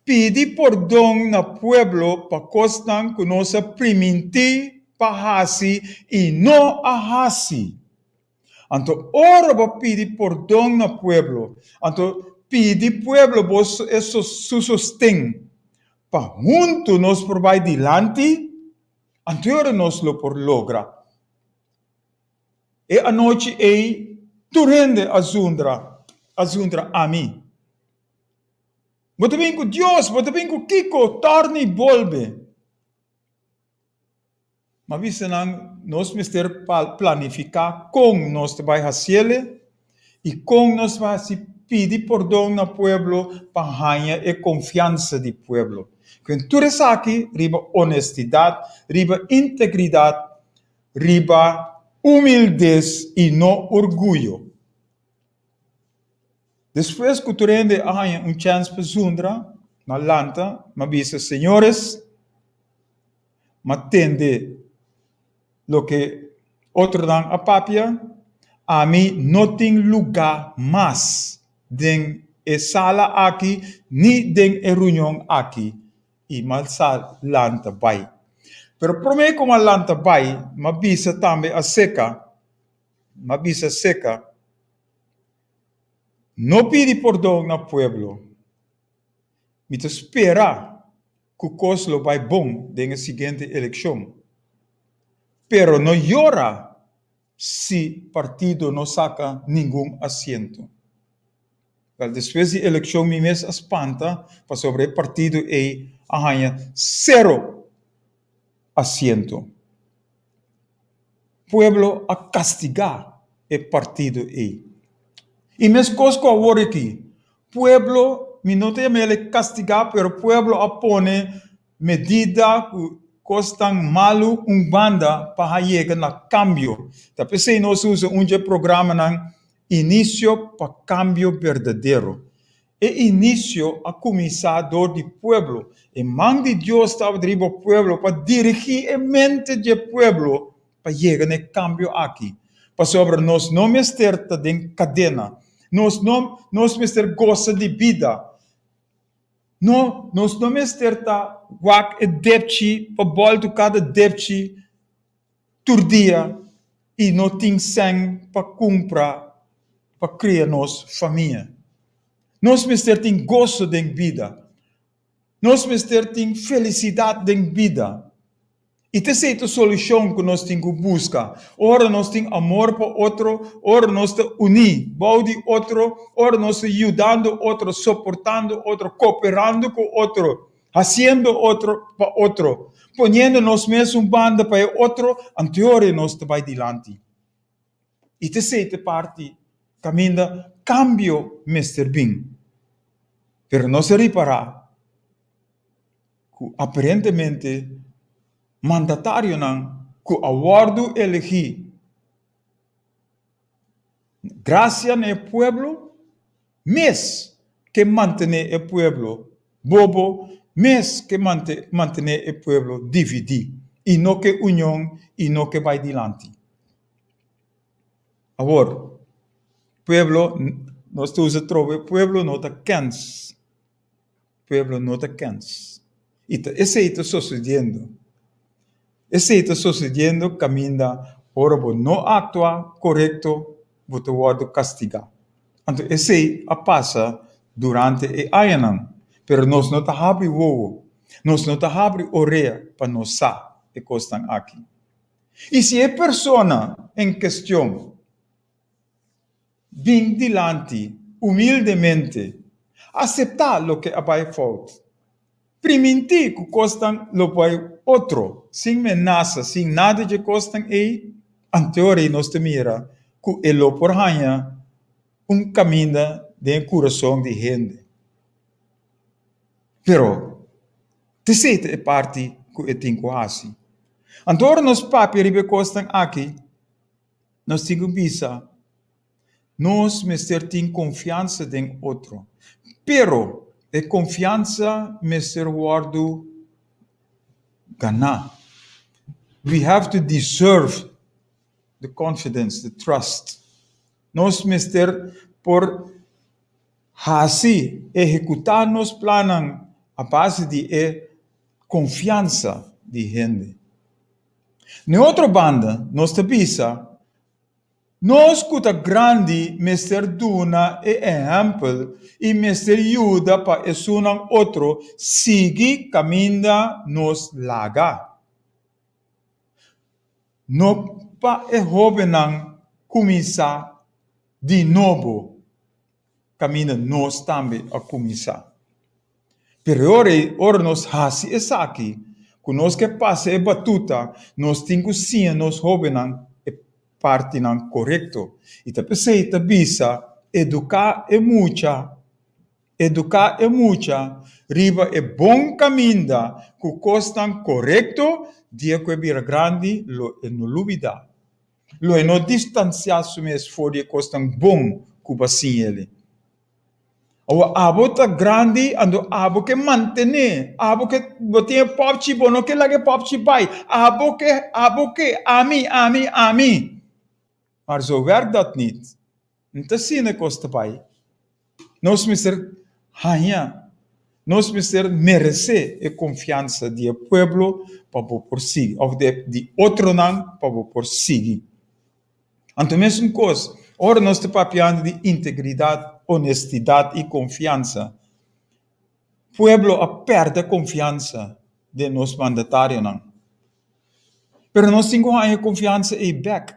Pidi pordon na pueblo pa kosnan ku nos a primintí pa hasi i no a hasi. Anto ora bo pidi pordon na pueblo, anto pidi pueblo bo e su sosten pa huntu nos por bai dilanti, anto ora nos lo por logra. E anochi ei tur hende a zundra, a zundra ami. Bo ta bin ku Dios, bo ta bin ku kiko? Torna i bolbe. M'a bisa nan, nos mester planifiká kon nos ta bai hasiele i kon nos ta bai hasi pidi pordon na pueblo pa haña e konfiansa di pueblo. Ku tur esaki riba onestidat, riba integridat, riba humildes i no orguyo. Despues ku tur hende a haña un chèns pa zundra, m'a lanta, m'a bisa, Señores, M'a tende loke otronan a papia, ami no tin lugá mas den e sala aki ni den e reunion aki i m'a sa lanta bai. Pero promé ku m'a lanta bai, m'a bisa tambe aserka, m'a bisa aserka, No pidi pordon na pueblo. Mi ta spera ku kos lo bai bon den e siguiente elekshon. Pero no yora si partido no saka ningun asiento. Wèl, despues di elekshon mi mes a spanta pasobra e partido ei a haña sero asiento. Pueblo a kastigá e partido ei. I meskos ku awor aki, pueblo, mi no ta yama el e kastigá, pero pueblo a pone medida ku kosnan malu un banda pa a yega na kambio. Ta p'esei nos usa un dje programanan Inisio pa Kambio Berdadero. E inisio a kuminsá dor di pueblo. E man di Dios tabata riba pueblo pa dirigí e mente dje pueblo pa yega na e kambio aki. Pasobra nos no mester ta den kadena. Nos no nos mester gosa di bida. No, nos no mester ta wak e depchi pa bòltu kada depchi tur dia i no tin sèn pa kumpra pa kria nos famia. Nos mester tin goso den bida. Nos mester tin felisidat den bida. I ta esei ta solushon ku nos tin ku buska. Ora nos tin amor pa otro, ora nos ta uní bou di otro, ora nos ta yudando otro, soportando otro, kooperando ku otro, Hasiendo otro pa otro, poniendo nos mes un banda pa e otro, anteori nos ta bai dilanti. I ta esei ta e parti kaminda kambio mester bin. Pero nos a ripará ku aparentemente mandatarionan ku a wòrdu elegí grasia na e pueblo mes ke mantené e pueblo bobo, mes ke mantené e pueblo dividí i no ke union i no ke bai dilanti. Awor, pueblo, nos ta usa trobe, pueblo no ta kens. Pueblo no ta kens. I ta esei ta sosediendo. Esei ta sosediendo kaminda ora bo no aktua korekto bo ta wòrdu kastigá. Anto esei a pasa durante e añanan, pero nos no ta habri wowo, nos no ta habri orea pa nos sa e kosnan aki. I si e persona en kestion bin dilanti humildemente, aseptá loke a bai fout, primintí ku kosnan lo bai otro, sin menasa, sin nada dje kosnan ei, anto ora nos ta mira ku e lo por haña un kaminda den e kurason di hende. Pero, t'esei ta e parti ku e tin ku hasi. Anto ora nos papia riba e kosnan aki, Nos tin ku bisa, Nos mester tin konfiansa den otro, pero e konfiansa mester wòrdu ganá. We have to deserve the confidence, the trust. Nos mester por hasi, ehekutá nos plannan a base di e konfiansa di hende. Na e otro banda, nos ta bisa, Nos ku ta grandi mester duna e ehèmpel i mester yuda pa esunnan otro sigui kaminda nos laga. No pa e hóbennan kuminsá di nobo kaminda nos tambe a kuminsá. Pero e ora ei, ora nos hasi esaki, ku nos ke pasa e batuta, nos tin ku siña nos hóbennan e partinan korekto. I ta p'esei ta bisa, eduká e mucha, eduká e mucha riba e bon kaminda ku kosnan korekto, dia ku e bira grandi lo e no lubidá. Lo e no distansiá su mes for di e kosnan bon ku bo a siña el. Awor abo ta grandi, anto abo ke mantené, abo ke bo tin e pòpchi, bo no ke laga e pòpchi bai, abo ke, abo ke, ami, ami, ami. Maar zo werkt dat niet. No ta asina e kos ta bai. Nos mester haña, nos mester meresé e konfiansa di e pueblo pa bo por sigui, òf di otronan pa bo por sigui. Anto mesun kos, ora nos ta papiando di integridat, onestidat i konfiansa, pueblo a pèrdè konfiansa den nos mandatarionan. Pero nos tin ku haña e konfiansa ei bèk.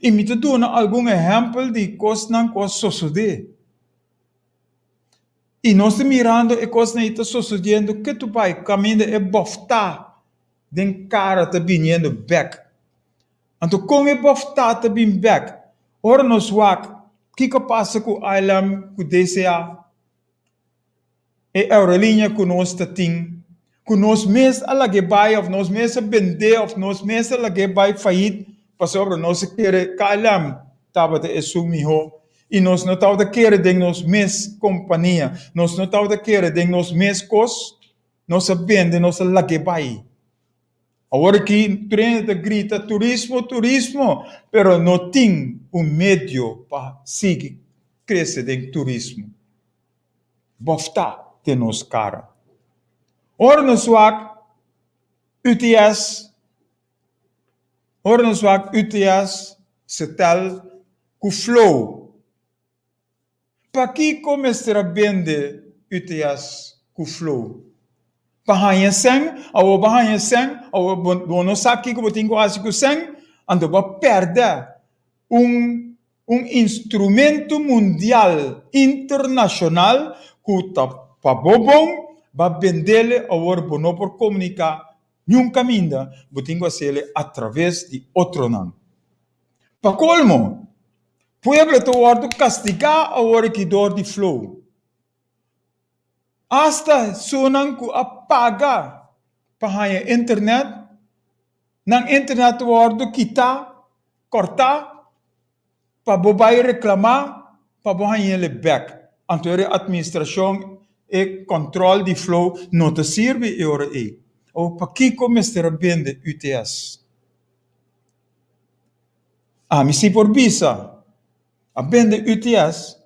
I mi ta duna algun ehèmpel di kosnan ku a sosodé. I nos ta mirando e kosnan ei ta sosodiendo ketu bai kaminda e bòftá den kara ta biniendo bèk. Anto kon e bòftá ta bin bèk? Ora nos wak kiko a pasa ku ILM ku DCA, E aerolínea ku nos ta tin, ku nos mes a lag'é bai òf nos mes a bend'é òf nos mes a lag'é bai fayit pasobra nos a kere KLM tabata esun mihó i nos no tabata kere den nos mes kompania, nos no tabata kere den nos mes kos, nos a bende, nos a lag'é bai. Awor aki tur hende ta grita turismo, turismo, pero no tin un medio pa sigui krese den turismo. Bòftá den nos kara. Ora nos wak UTS, ora nos wak UTS, Setel ku Flow, pakiko mester a bende UTS ku Flow? Pa haña sèn, awor bo haña sèn, awor bo no sa kiko bo tin ku hasi ku sèn, anto bo a pèrdè un Un instrumento mundial internashonal ku ta pa bo bon, ba bendele awor bo no por komuniká niun kaminda, bo tin ku hasele atraves di otronan. Pa kolmo, pueblo ta wòrdu kastigá awor aki dor di flow. Asta esunnan ku a paga pa haña internet, nan internet ta wòrdu kitá, kòrtá, pa bo bai reklamá pa bo hañ'el bèk. Anto e atministrashon, e kòntròl di flow no ta sirbi e ora ei. Awor pakiko mester a bende UTS? Ami si por bisa, a bende UTS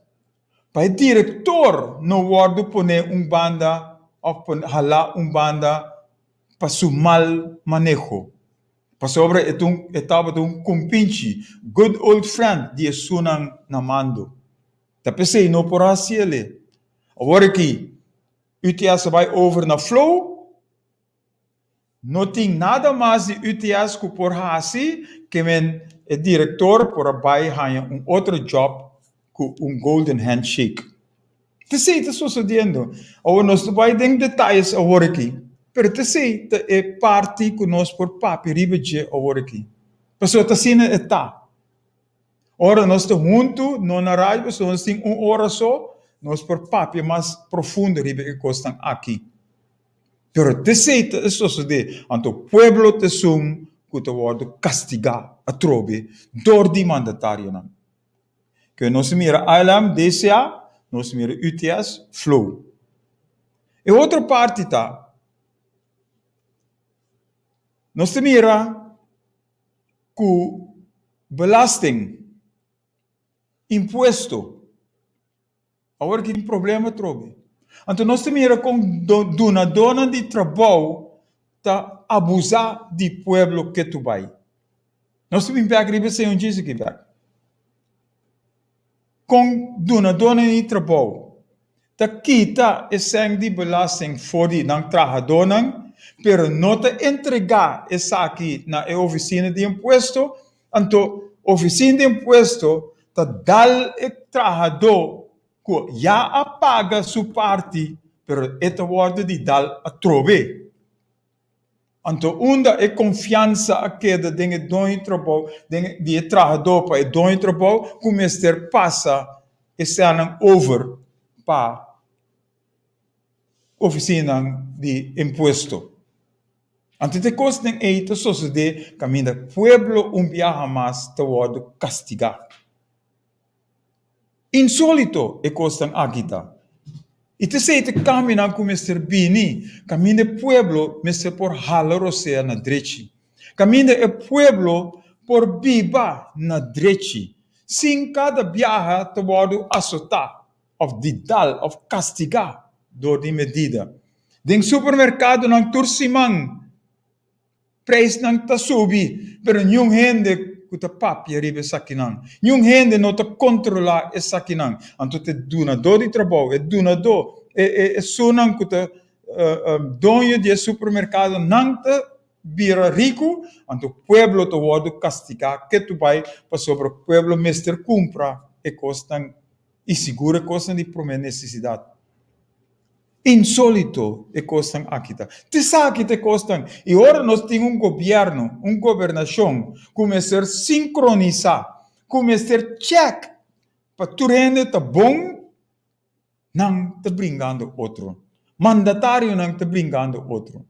Pa e direktor no wòrdu poné un banda. òf halá un banda pa su mal maneho. Pasobra e ta un e tabata un kumpinchi, good old friend, di esunnan na mando. Ta p'esei no por hasi el'e. Awor aki UTS a bai over na Flow. No tin nada mas di UTS ku por hasi ke men e direktor por a bai haña un otro job ku un golden handshake. T'esei ta sosodiendo. Awor nos no bai den detayes awor aki, pero t'esei ta e parti ku nos por papia riba dje awor aki. Pasobra ta asina e ta. Ora nos ta huntu, no na radio, pasobra nos tin un ora so, nos por papia mas profundo riba e kosnan aki. Pero t'esei ta e sosodé, anto pueblo ta esun ku ta wòrdu kastigá atrobe dor di mandatarionan. Ke nos mira ALM, DCA, nos mira UTS, Flow. E otro parti ta, nos ta mira ku belasting, impuesto, awor ki tin problema atrobe. Anto nos ta mira kon dunadónan di trabou ta abusá di pueblo ketu bai. Nos ta bin bek riba esei un djis aki bek. Kon dunadónan di trabou ta kita e sèn di belasting for di nan trahadónan, pero no ta entregá esaki na e ofisina di impuesto, anto ofisina di impuesto ta dal e trahadó ku ya a paga su parti, pero e ta wòrdu di dal atrobe. Anto unda e konfiansa a keda den e doño trabou, den di e trahadó pa e doño trabou ku mester pasa e sènnan over pa ofisinanan di impuesto. Anto te kosnan ei ta sosodé kaminda pueblo un biaha mas ta wòrdu kastigá. Insólito e kosnan aki ta. I t'esei ta kambionan ku mester bini, kaminda e pueblo mester por hala rosea na drechi, kaminda e pueblo por biba na drechi, sin kada biaha ta wòrdu asotá òf di dal òf kastigá dor di medida. Den supermerkadonan tur siman Prijsnan ta subi, pero niun hende ku ta papia riba esakinan. Niun hende no ta kontrolá esakinan. Anto ta e dunadó di trabou, e dunadó, e e esunnan ku ta doño di e supermerkado, nan ta bira riku, anto pueblo ta wòrdu kastigá ketu bai pasobra pueblo mester kumpra e kosnan i sigur e kosnan di promé nesesidat. Insólito e kosnan aki ta. T'esaki ta e kosnan. I ora nos tin un gobièrnu, un gobernashon ku mester sinkronisá, ku mester chèk pa tur hende ta bon, nan ta bringando otro. Mandatarionan ta bringando otro.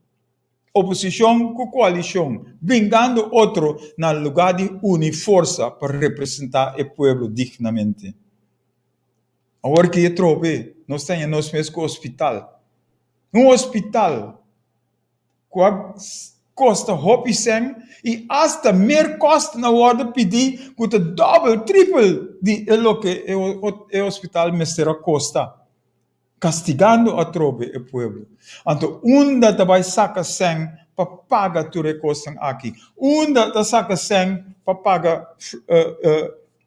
Oposishon ku koalishon bringando otro na lugá di uni forsa pa representá e pueblo dignamente. Awor ki e trobe nos ta haña nos mes ku hospital. Un hospital ku a kosta hopi sèn i asta mer kòst na wòrdu pidí ku ta dòbel, tripel di e loke e hospital mester a kosta. Kastigando atrobe e pueblo. Anto unda ta bai saka sèn pa paga tur e kosnan aki? Unda ta saka sèn pa paga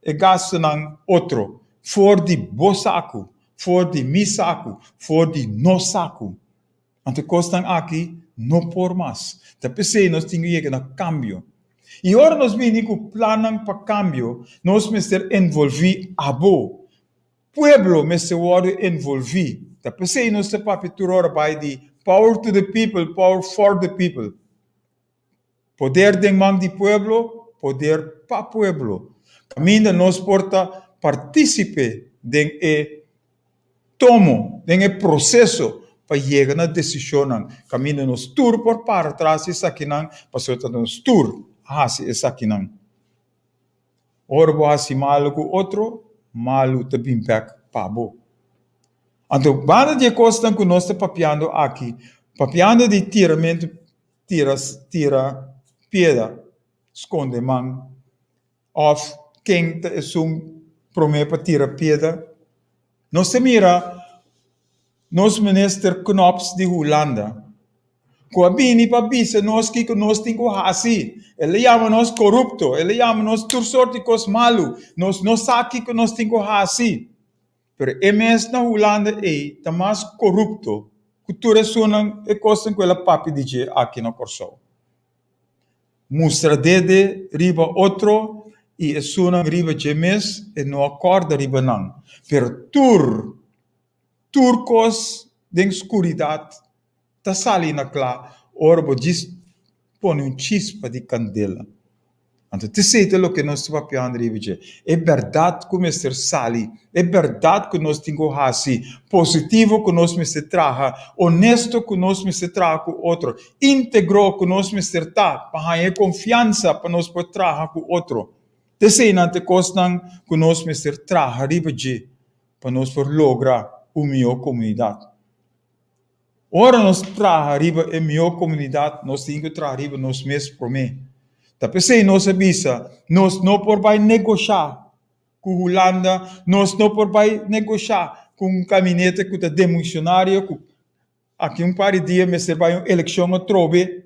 e gastunan otro? For di bo saku, for di mi saku, for di nos saku. Anto e kosnan aki no por mas. Ta p'esei nos tin ku yega na kambio. I ora nos bini ku plannan pa kambio, nos mester envolví abo. Pueblo mester wòrdu envolví. Ta p'esei nos ta papia tur ora bai di power to the people, power for the people. Poder den man di pueblo, poder pa pueblo. Kaminda nos por ta partísipe den e tomo, den e proseso pa yega na desishonnan. Kaminda nos tur por para tras di esakinan, pasobra ta nos tur a hasi esakinan. Ora bo hasi malu ku otro, malu ta bin bèk pa bo. Anto banda di e kosnan ku nos ta papiando aki, papiando di tiramentu, tira tira piedra, skonde man, òf ken ta esun promé pa tira piedra, nos ta mira. Nos minister Knops di Hulanda, ku a bini pa bisa nos kiko nos tin ku hasi. El a yama nos korupto, el a yama nos tur sort di kos malu, nos no sa kiko nos tin ku hasi. Pero e mes na Hulanda ei ta mas korupto ku tur esunnan e kosnan ku el a papia di dje aki na Kòrsou. Mustra dede riba otro i esunnan riba dje mes e no a kòrda riba nan. Pero tur Tur kos den skuridat ta sali na kla ora bo djis pone un chispa di kandela. Anto t'esei ta loke nos ta papiando riba dje, e bèrdat ku mester sali, e bèrdat ku nos tin ku hasi, positivo ku nos mester traha, onesto ku nos mester traha ku otro, íntegro ku nos mester ta pa haña e konfiansa pa nos por traha ku otro. T'eseinan ta e kosnan ku nos mester traha riba dje. pa nos por logra un mihó komunidat. Ora nos traha riba e mihó komunidat, nos tin ku traha riba nos mes promé. Ta p'esei nos a bisa, nos no por bai negoshá ku Hulanda, nos no por bai negoshá ku un kabinete ku ta demishonario, ku aki un par di dia mester bai un elekshon atrobe.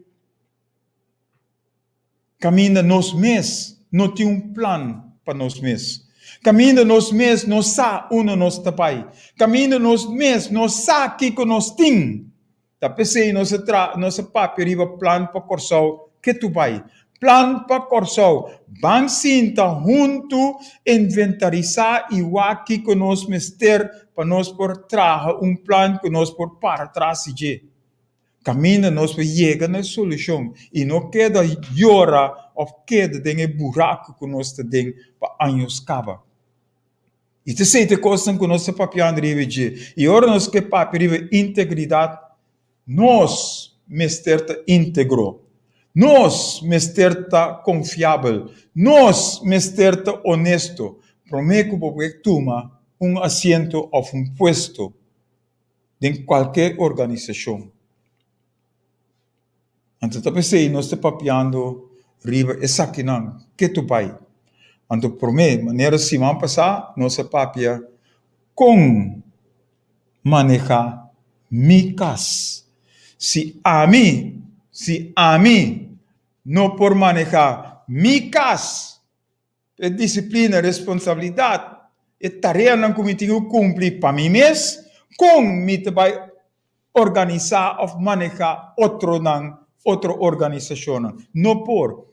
Kaminda nos mes no tin un plan pa nos mes. Kaminda nos mes no sa unda nos ta bai. Kaminda nos mes no sa kiko nos tin. Ta p'esei nos a tra nos a papia riba plan pa Kòrsou ketu bai. Plan pa Kòrsou, ban sinta huntu, inventarisá i wak kiko nos mester pa nos por traha un plan ku nos por para tras di dje. Kaminda nos por yega na e solushon i no keda yora òf keda den e buraku ku nos ta den pa años kaba. I ta esei ta e kosnan ku nos ta papiando riba dje. I ora nos ke papia riba integridat, nos mester ta íntegro, nos mester ta konfiabel, nos mester ta onesto promé ku bo por tuma un asiento òf un puesto. den kualke organisashon. Anto ta p'esei nos ta papiando riba esakinan ketu bai. Anto promé, manera siman pasá nos a papia kon manehá mi kas. Si ami, si ami no por manehá mi kas, E disiplina, responsabilidat, e tareanan ku mi tin ku kumpli pa mi mes, kon mi ta bai organisá òf manehá otronan, otro organisashonnan? No por.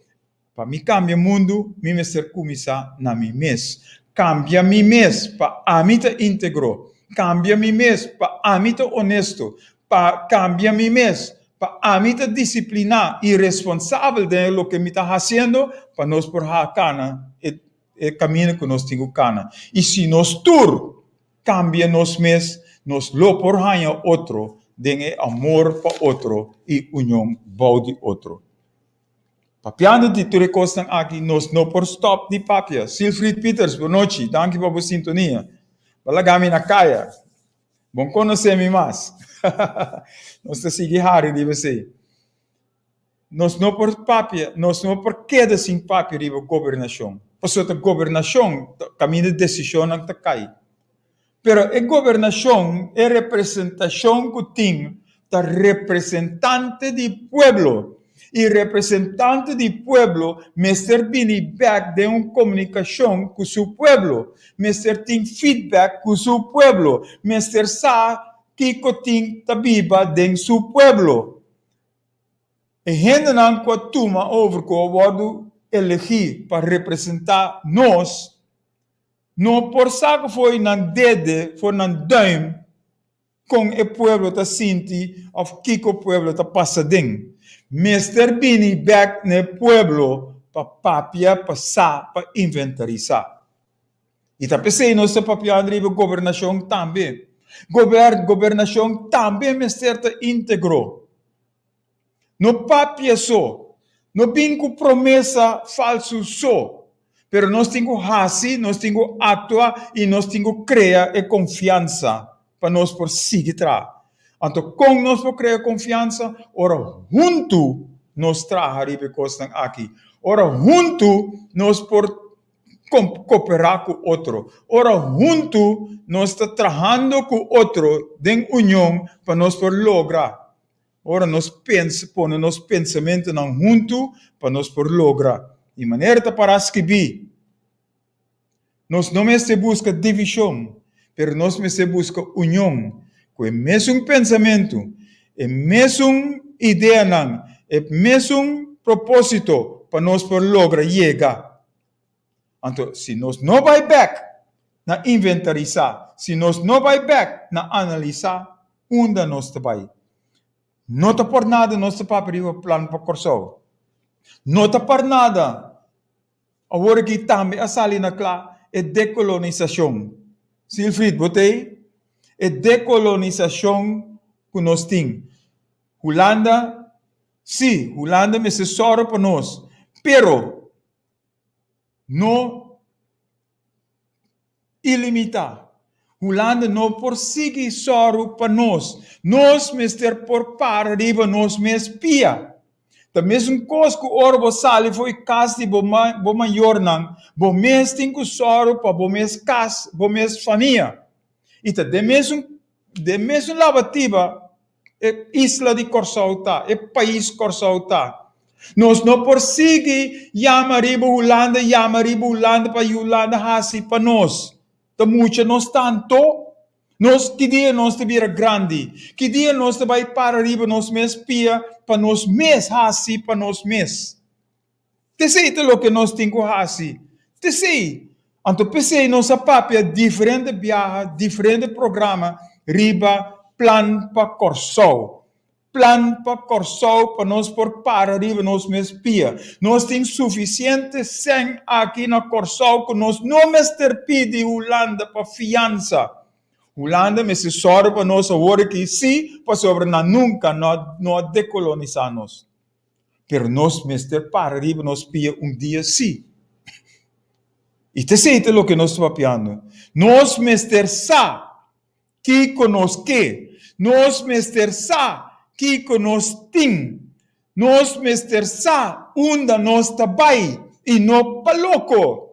Pa mi kambia mundu, mi mester kuminsá na mi mes. Kambia mi mes pa ami ta íntegro, kambia mi mes pa ami ta onesto, pa kambia mi mes Pa ami ta disipliná i responsabel den e loke mi ta hasiendo pa nos por ha kana e e kaminda ku nos tin ku kana. I si nos tur kambia nos mes, nos lo por haña otro den e amor pa otro i union bou di otro. Papiando di tur e kosnan aki, nos no por stòp di papia. Silfried Pieters, bonochi, danki pa bo sintonia. Bo a laga mi na kaya. Bon konosé mi mas. Nos ta sigui hari riba esei. Nos no por papia, nos no por keda sin papia riba gobernashon. Pasobra ta gobernashon kaminda desishonnan ta kai. Pero e gobernashon, e representashon ku tin ta representante di pueblo i representante di pueblo mester bini bek den un komunikashon ku su pueblo, mester tin feedback ku su pueblo, mester sa kiko tin ta biba den su pueblo. E hendenan ku a tuma over ku a wòrdu elegí pa representá nos no por saka fo'i nan dede, for nan duim, Kon e pueblo ta sinti of kiko pueblo ta pasa den. Mester bini bek na e pueblo pa papia, pa sa, pa inventarisá. I ta p'esei nos ta papiando riba gobernashon tambe. Gober, gobernashon tambe mester ta íntegro. No papia so, no bin ku promesa falsu so, pero nos tin ku hasi, nos tin ku aktua i nos tin ku krea e konfiansa pa nos por sigui traha. Anto kon nos por krea konfiansa? Ora huntu nos traha riba e kosnan aki. Ora huntu nos por. koperá ku otro, ora huntu nos ta trahando ku otro den union pa nos por logra, ora nos pensa, pone nos pensamentunan huntu pa nos por logra. Di manera ta pará skibí. Nos no mester buska divishon, pero nos mester buska union, ku e mesun pensamentu, e mesun ideanan, e mesun propósito pa nos por logra yega. Anto, si nos no bai bèk na inventarisá, si nos no bai bèk na analisá, unda nos ta bai? No ta por nada nos ta papia riba plan pa Kòrsou. No ta por nada Awor aki tambe a sali na kla e dekolonisashon. Silfried, bo ta ei? E dekolonisashon ku nos tin. Hulanda, sí, Hulanda mester sòru pa nos, pero no ilimitá. Hulanda no por sigui sòru pa nos. Nos mester por para riba nos mes pia. Ta mesun kos ku ora bo sali for e kas di bo bo mayornan, bo mes tin ku sòru pa bo mes kas, bo mes famia. I ta den mesun den mesun labatiba E isla di Kòrsou ta, e pais Kòrsou ta. Nos no por sigui yama riba Hulanda, yama riba Hulanda pa Hulanda hasi pa nos. Ta mucha nos tanto. Nos, ki dia nos ta bira grandi? Ki dia nos ta bai para riba nos mes pia pa nos mes hasi pa nos mes? T'esei ta loke nos tin ku hasi. T'esei. Anto p'esei nos a papia diferente biaha, diferente programa riba Plan pa Kòrsou. Plan pa Kòrsou pa nos por para riba nos mes pia. Nos tin sufisiente sèn aki na Kòrsou ku nos no mester pidi Hulanda pa fiansa. Hulanda mester sòru pa nos awor aki sí, pasobra nan nunka no a dekolonisá nos. Pero nos mester para riba nos pia un dia sí. I ta esei ta loke nos ta papiando. Nos mester sa kiko nos ke. Nos mester sa kiko nos tin. Nos mester sa unda nos ta bai i no pa loko.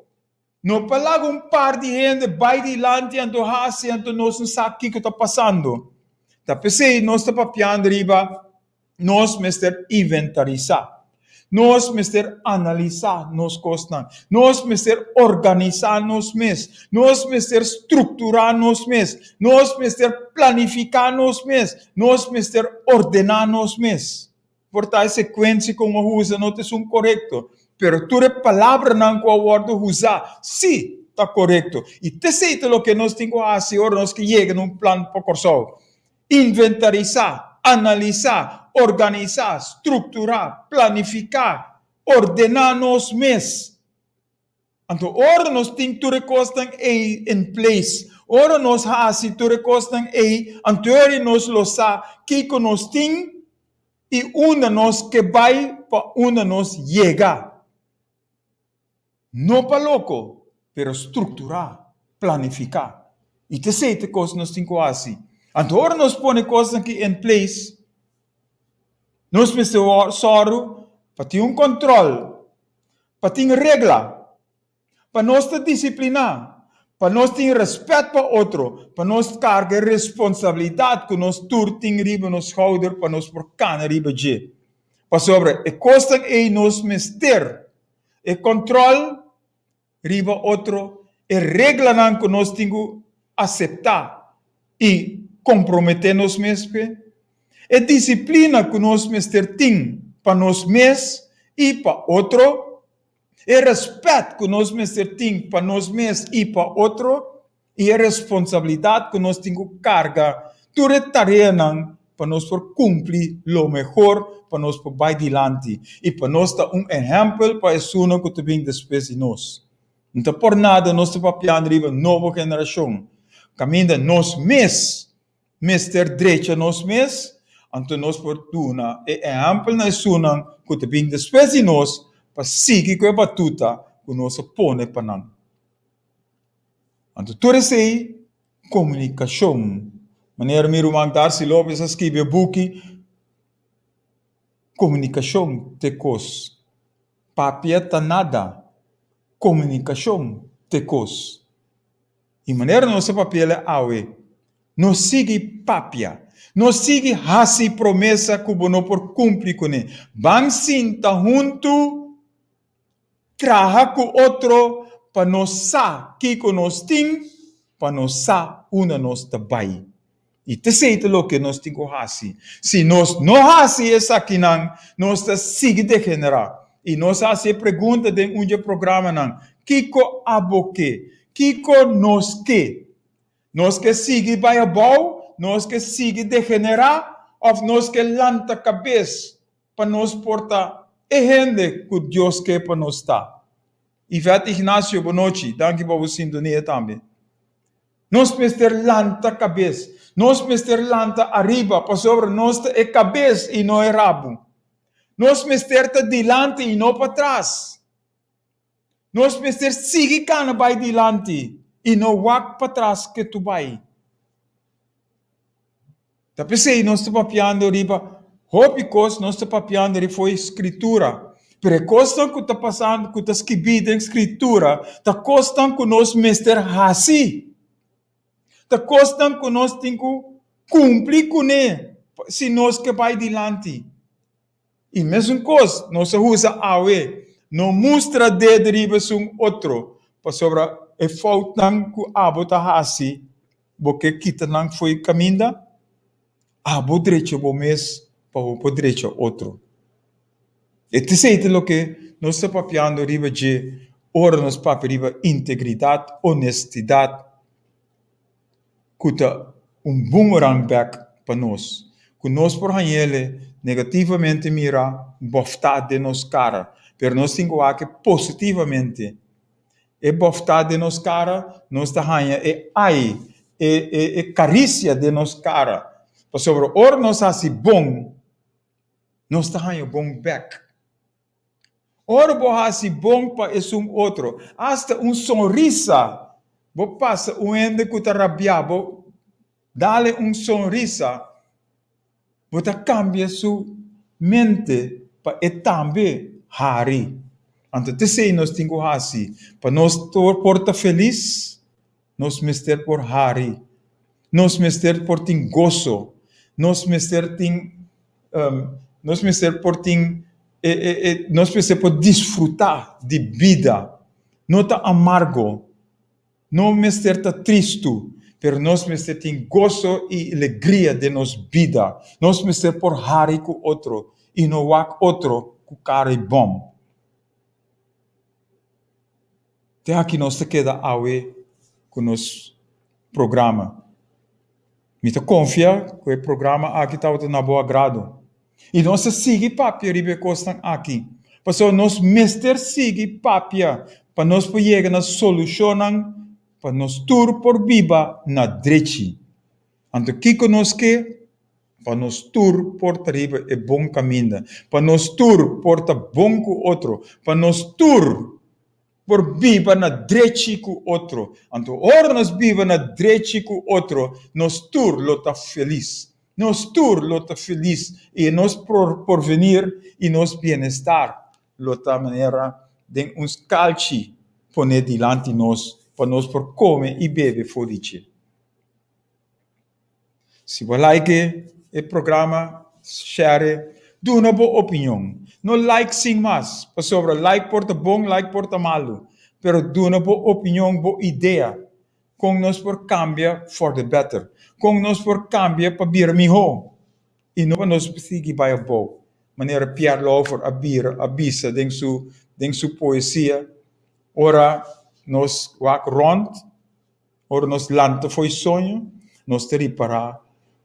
No pa laga un par di hende bai dilanti anto hasi anto nos no sa kiko ta pasando. Ta p'esei nos ta papiando riba nos mester inventarisá. Nos mester analisá nos kosnan. Nos mester organisá nos mes. Nos mester strukturá nos mes. Nos mester planifiká nos mes. Nos mester ordená nos mes. Por ta e sekuensia ku a usa no ta esun korekto, pero tur e palabranan ku a wòrdu usá sí ta korekto. I t'esei ta loke nos tin ku hasi ora nos ke yega na un plan pa Kòrsou, inventarisá, analisá, organisá, strukturá, planifiká, ordená nos mes. Anto ora nos tin tur e kosnan ei in place, ora nos hasi tur e kosnan ei, anto ora nos lo sa kiko nos tin i unda nos ke bai pa unda nos yega. No pa loko, pero strukturá, planifiká. I ta esei ta e kos nos tin ku hasi. Anto ora nos pone kosnan aki in place, nos mester sòru pa tin un kòntròl. Pa tin regla, pa nos ta disipliná, pa nos tin rèspèt pa otro, pa nos karga e responsabilidat ku nos tur tin riba nos skouder pa nos por kana riba dje. Pasobra e kosnan ei nos mester, e kòntròl riba otro, e reglanan ku nos tin ku aseptá i komprometé nos mes p'e, e disiplina ku nos mester tin pa nos mes i pa otro, e rèspèt ku nos mester tin pa nos mes i pa otro, i e responsabilidat ku nos tin ku karga tur e tareanan pa nos por kumpli lo mehor pa nos por bai dilanti i pa nos ta un ehèmpel pa esunnan ku ta bin despues di nos. No ta por nada nos ta papiando riba nobo generashon, kaminda nos mes mester drecha nos mes, anto nos por duna e ehèmpel na esunnan ku ta bin despues di nos pa sigui ku e batuta ku nos a pone pa nan. Anto tur esei komunikashon. Manera mi ruman Darcy Lopez a skibi e buki, komunikashon ta e kos. Papia ta nada. Komunikashon ta e kos. I manera nos ta papi'el awe, no sigui papia, no sigui hasi promesa ku bo no por kumpli kuné. Ban sinta huntu, traha ku otro pa nos sa kiko nos tin, pa nos sa unda nos ta bai. I t'esei ta loke nos tin ku hasi. Si nos no hasi esakinan, nos ta sigui degenerá. I nos a hasi e pregunta den un dje programanan, Kiko abo ke? Kiko nos ke? Nos ke sigui bai abou? Nos ke sigui degenerá? Òf nos ke lanta kabes pa nos por ta e hende ku Dios ke pa nos ta? Yvette Ignacio, bonochi. Danki pa bo sintonia tambe. Nos mester lanta kabes. Nos mester lanta ariba, pasobra nos ta e kabes i no e rabu. Nos mester ta dilanti i no patras. Nos mester sigui kana bai dilanti i no wak patras ketu bai. Ta p'esei nos ta papiando riba hopi kos, nos ta papiando riba fo'i Skritura. Pero e kosnan ku ta pasando, ku ta skibí den Skritura, ta kosnan ku nos mester hasi. Ta kosnan ku nos tin ku kumpli kuné si nos ke bai dilanti. I mesun kos nos a usa awe, no mustra ded riba esun otro, pasobra e foutnan ku abo ta hasi, bo ke kita nan fo'i kaminda. Abo drecha bo mes pa bo por drecha otro. E t'esei ta loke nos ta papiando riba dje ora nos papia riba integridat, onestidat. ku ta un boomerang bek pa nos, ku nos por hañ'el negativamente mira bòftá den nos kara, pero nos tin ku wak positivamente. E bòftá den nos kara, nos ta haña e ai, e e e karisia den nos kara, pasobra ora nos hasi bon, nos ta haña bon bek. Ora bo hasi bon pa esun otro, asta un sonrisa, bo pasa un hende ku ta rabiá, bo dale un sonrisa, bo ta kambia su mente pa e tambe hari. Anto t'esei nos tin ku hasi pa nos por ta felis. Nos mester por hari. Nos mester por tin goso. Nos mester tin, nos mester por tin e, e, e, nos mester por disfrutá di bida. No ta amargo, no mester ta tristu, pero nos mester tin goso i alegria den nos bida. Nos mester por hari ku otro i no wak otro ku kara i bòm. Te aki nos ta keda awe ku nos programa. Mi ta konfia ku e programa aki tabata na bo agrado. I nos ta sigui papia riba e kosnan aki, pasobra nos mester sigui papia pa nos por yega na solushonnan pa nos tur por biba na drechi. Anto kiko nos ke? Pa nos tur por ta riba e bon kaminda, pa nos tur por ta bon ku otro, pa nos tur por biba na drechi ku otro. Anto ora nos biba na drechi ku otro, nos tur lo ta felis. Nos tur lo ta felis i nos porvenir i nos bienestar lo ta manera den un skalchi poné dilanti nos pa nos por kome i bebe for di dje. Si bo like e programa, share, duna bo opinion. No like sin mas, pasobra like por ta bon, like por ta malu, pero duna bo opinion, bo idea kon nos por kambia for the better, kon nos por kambia pa bira mihó i no pa nos sigui bai abou, manera Pierre Lauffer a bira a bisa den su den su poesia, ora nos wak rònt. Ora nos lanta fo'i soño, nos ta ripará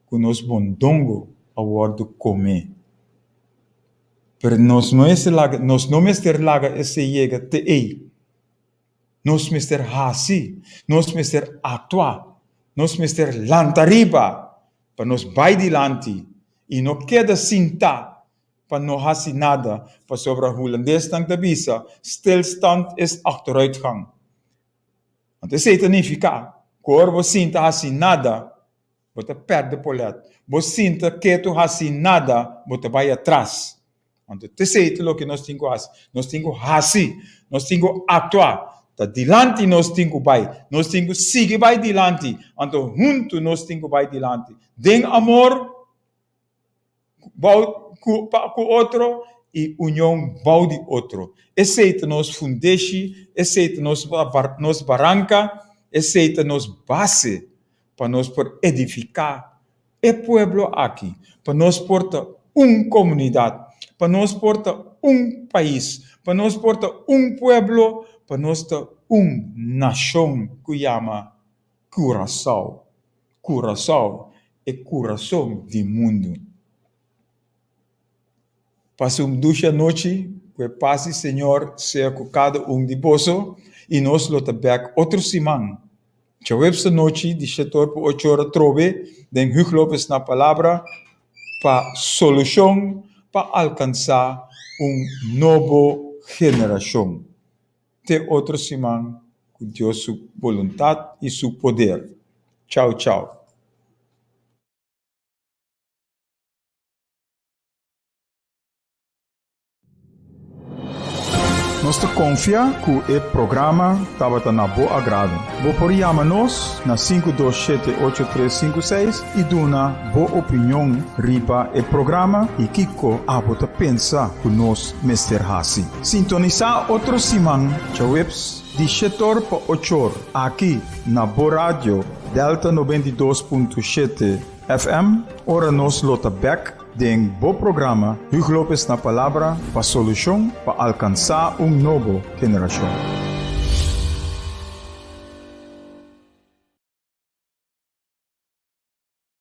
ku nos bondongo a wòrdu komé. Pero nos no mester laga, nos no mester laga esei yega te ei. Nos mester hasi, nos mester aktua, nos mester lanta riba pa nos bai dilanti i no keda sintá pa no hasi nada, pasobra hulandesnan ta bisa, Stilstand is achteruitgang. Anto esei ta nifiká ku ora bo sinta hasi nada, bo ta pèrdè polet. Bo sinta ketu hasi nada, bo ta bai atras. Anto t'esei ta loke nos tin ku hasi. Nos tin ku hasi, nos tin ku aktua. Ta dilanti nos tin ku bai. Nos tin ku sigui bai dilanti. Anto huntu nos tin ku bai dilanti. Den amor bou ku pa ku otro i union bou di otro. Esei ta nos fundeshi, esei ta nos nos baranka, esei ta nos base pa nos por edifiká e pueblo aki, pa nos por ta un komunidat, pa nos por ta un pais, pa nos por ta un pueblo, pa nos ta un nashon ku yama Curaçao. Curaçao, e kurason di mundu. Pasa un dushi anochi, ku e pas di Señor sea ku kada un di boso, i nos lo ta bèk otro siman. Djaweps anochi di shetor pa ocho ora trobe den Huug Lopez na Palabra pa solushon pa alkansá un nobo generashon. Te otro siman ku Dios su boluntat i su poder. Chau chau. Nos ta konfia ku e programa tabata na bo agrado. Bo por yama nos na 527 8356 i duna bo opinion riba e programa i kiko abo ta pensa ku nos mester hasi. Sintonisá otro siman djaweps di shetor pa ochor aki na bo radio Delta 92.7 FM ora nos lo ta bèk den bo programa Huug Lopez na Palabra pa solushon pa alkansá un nobo generashon.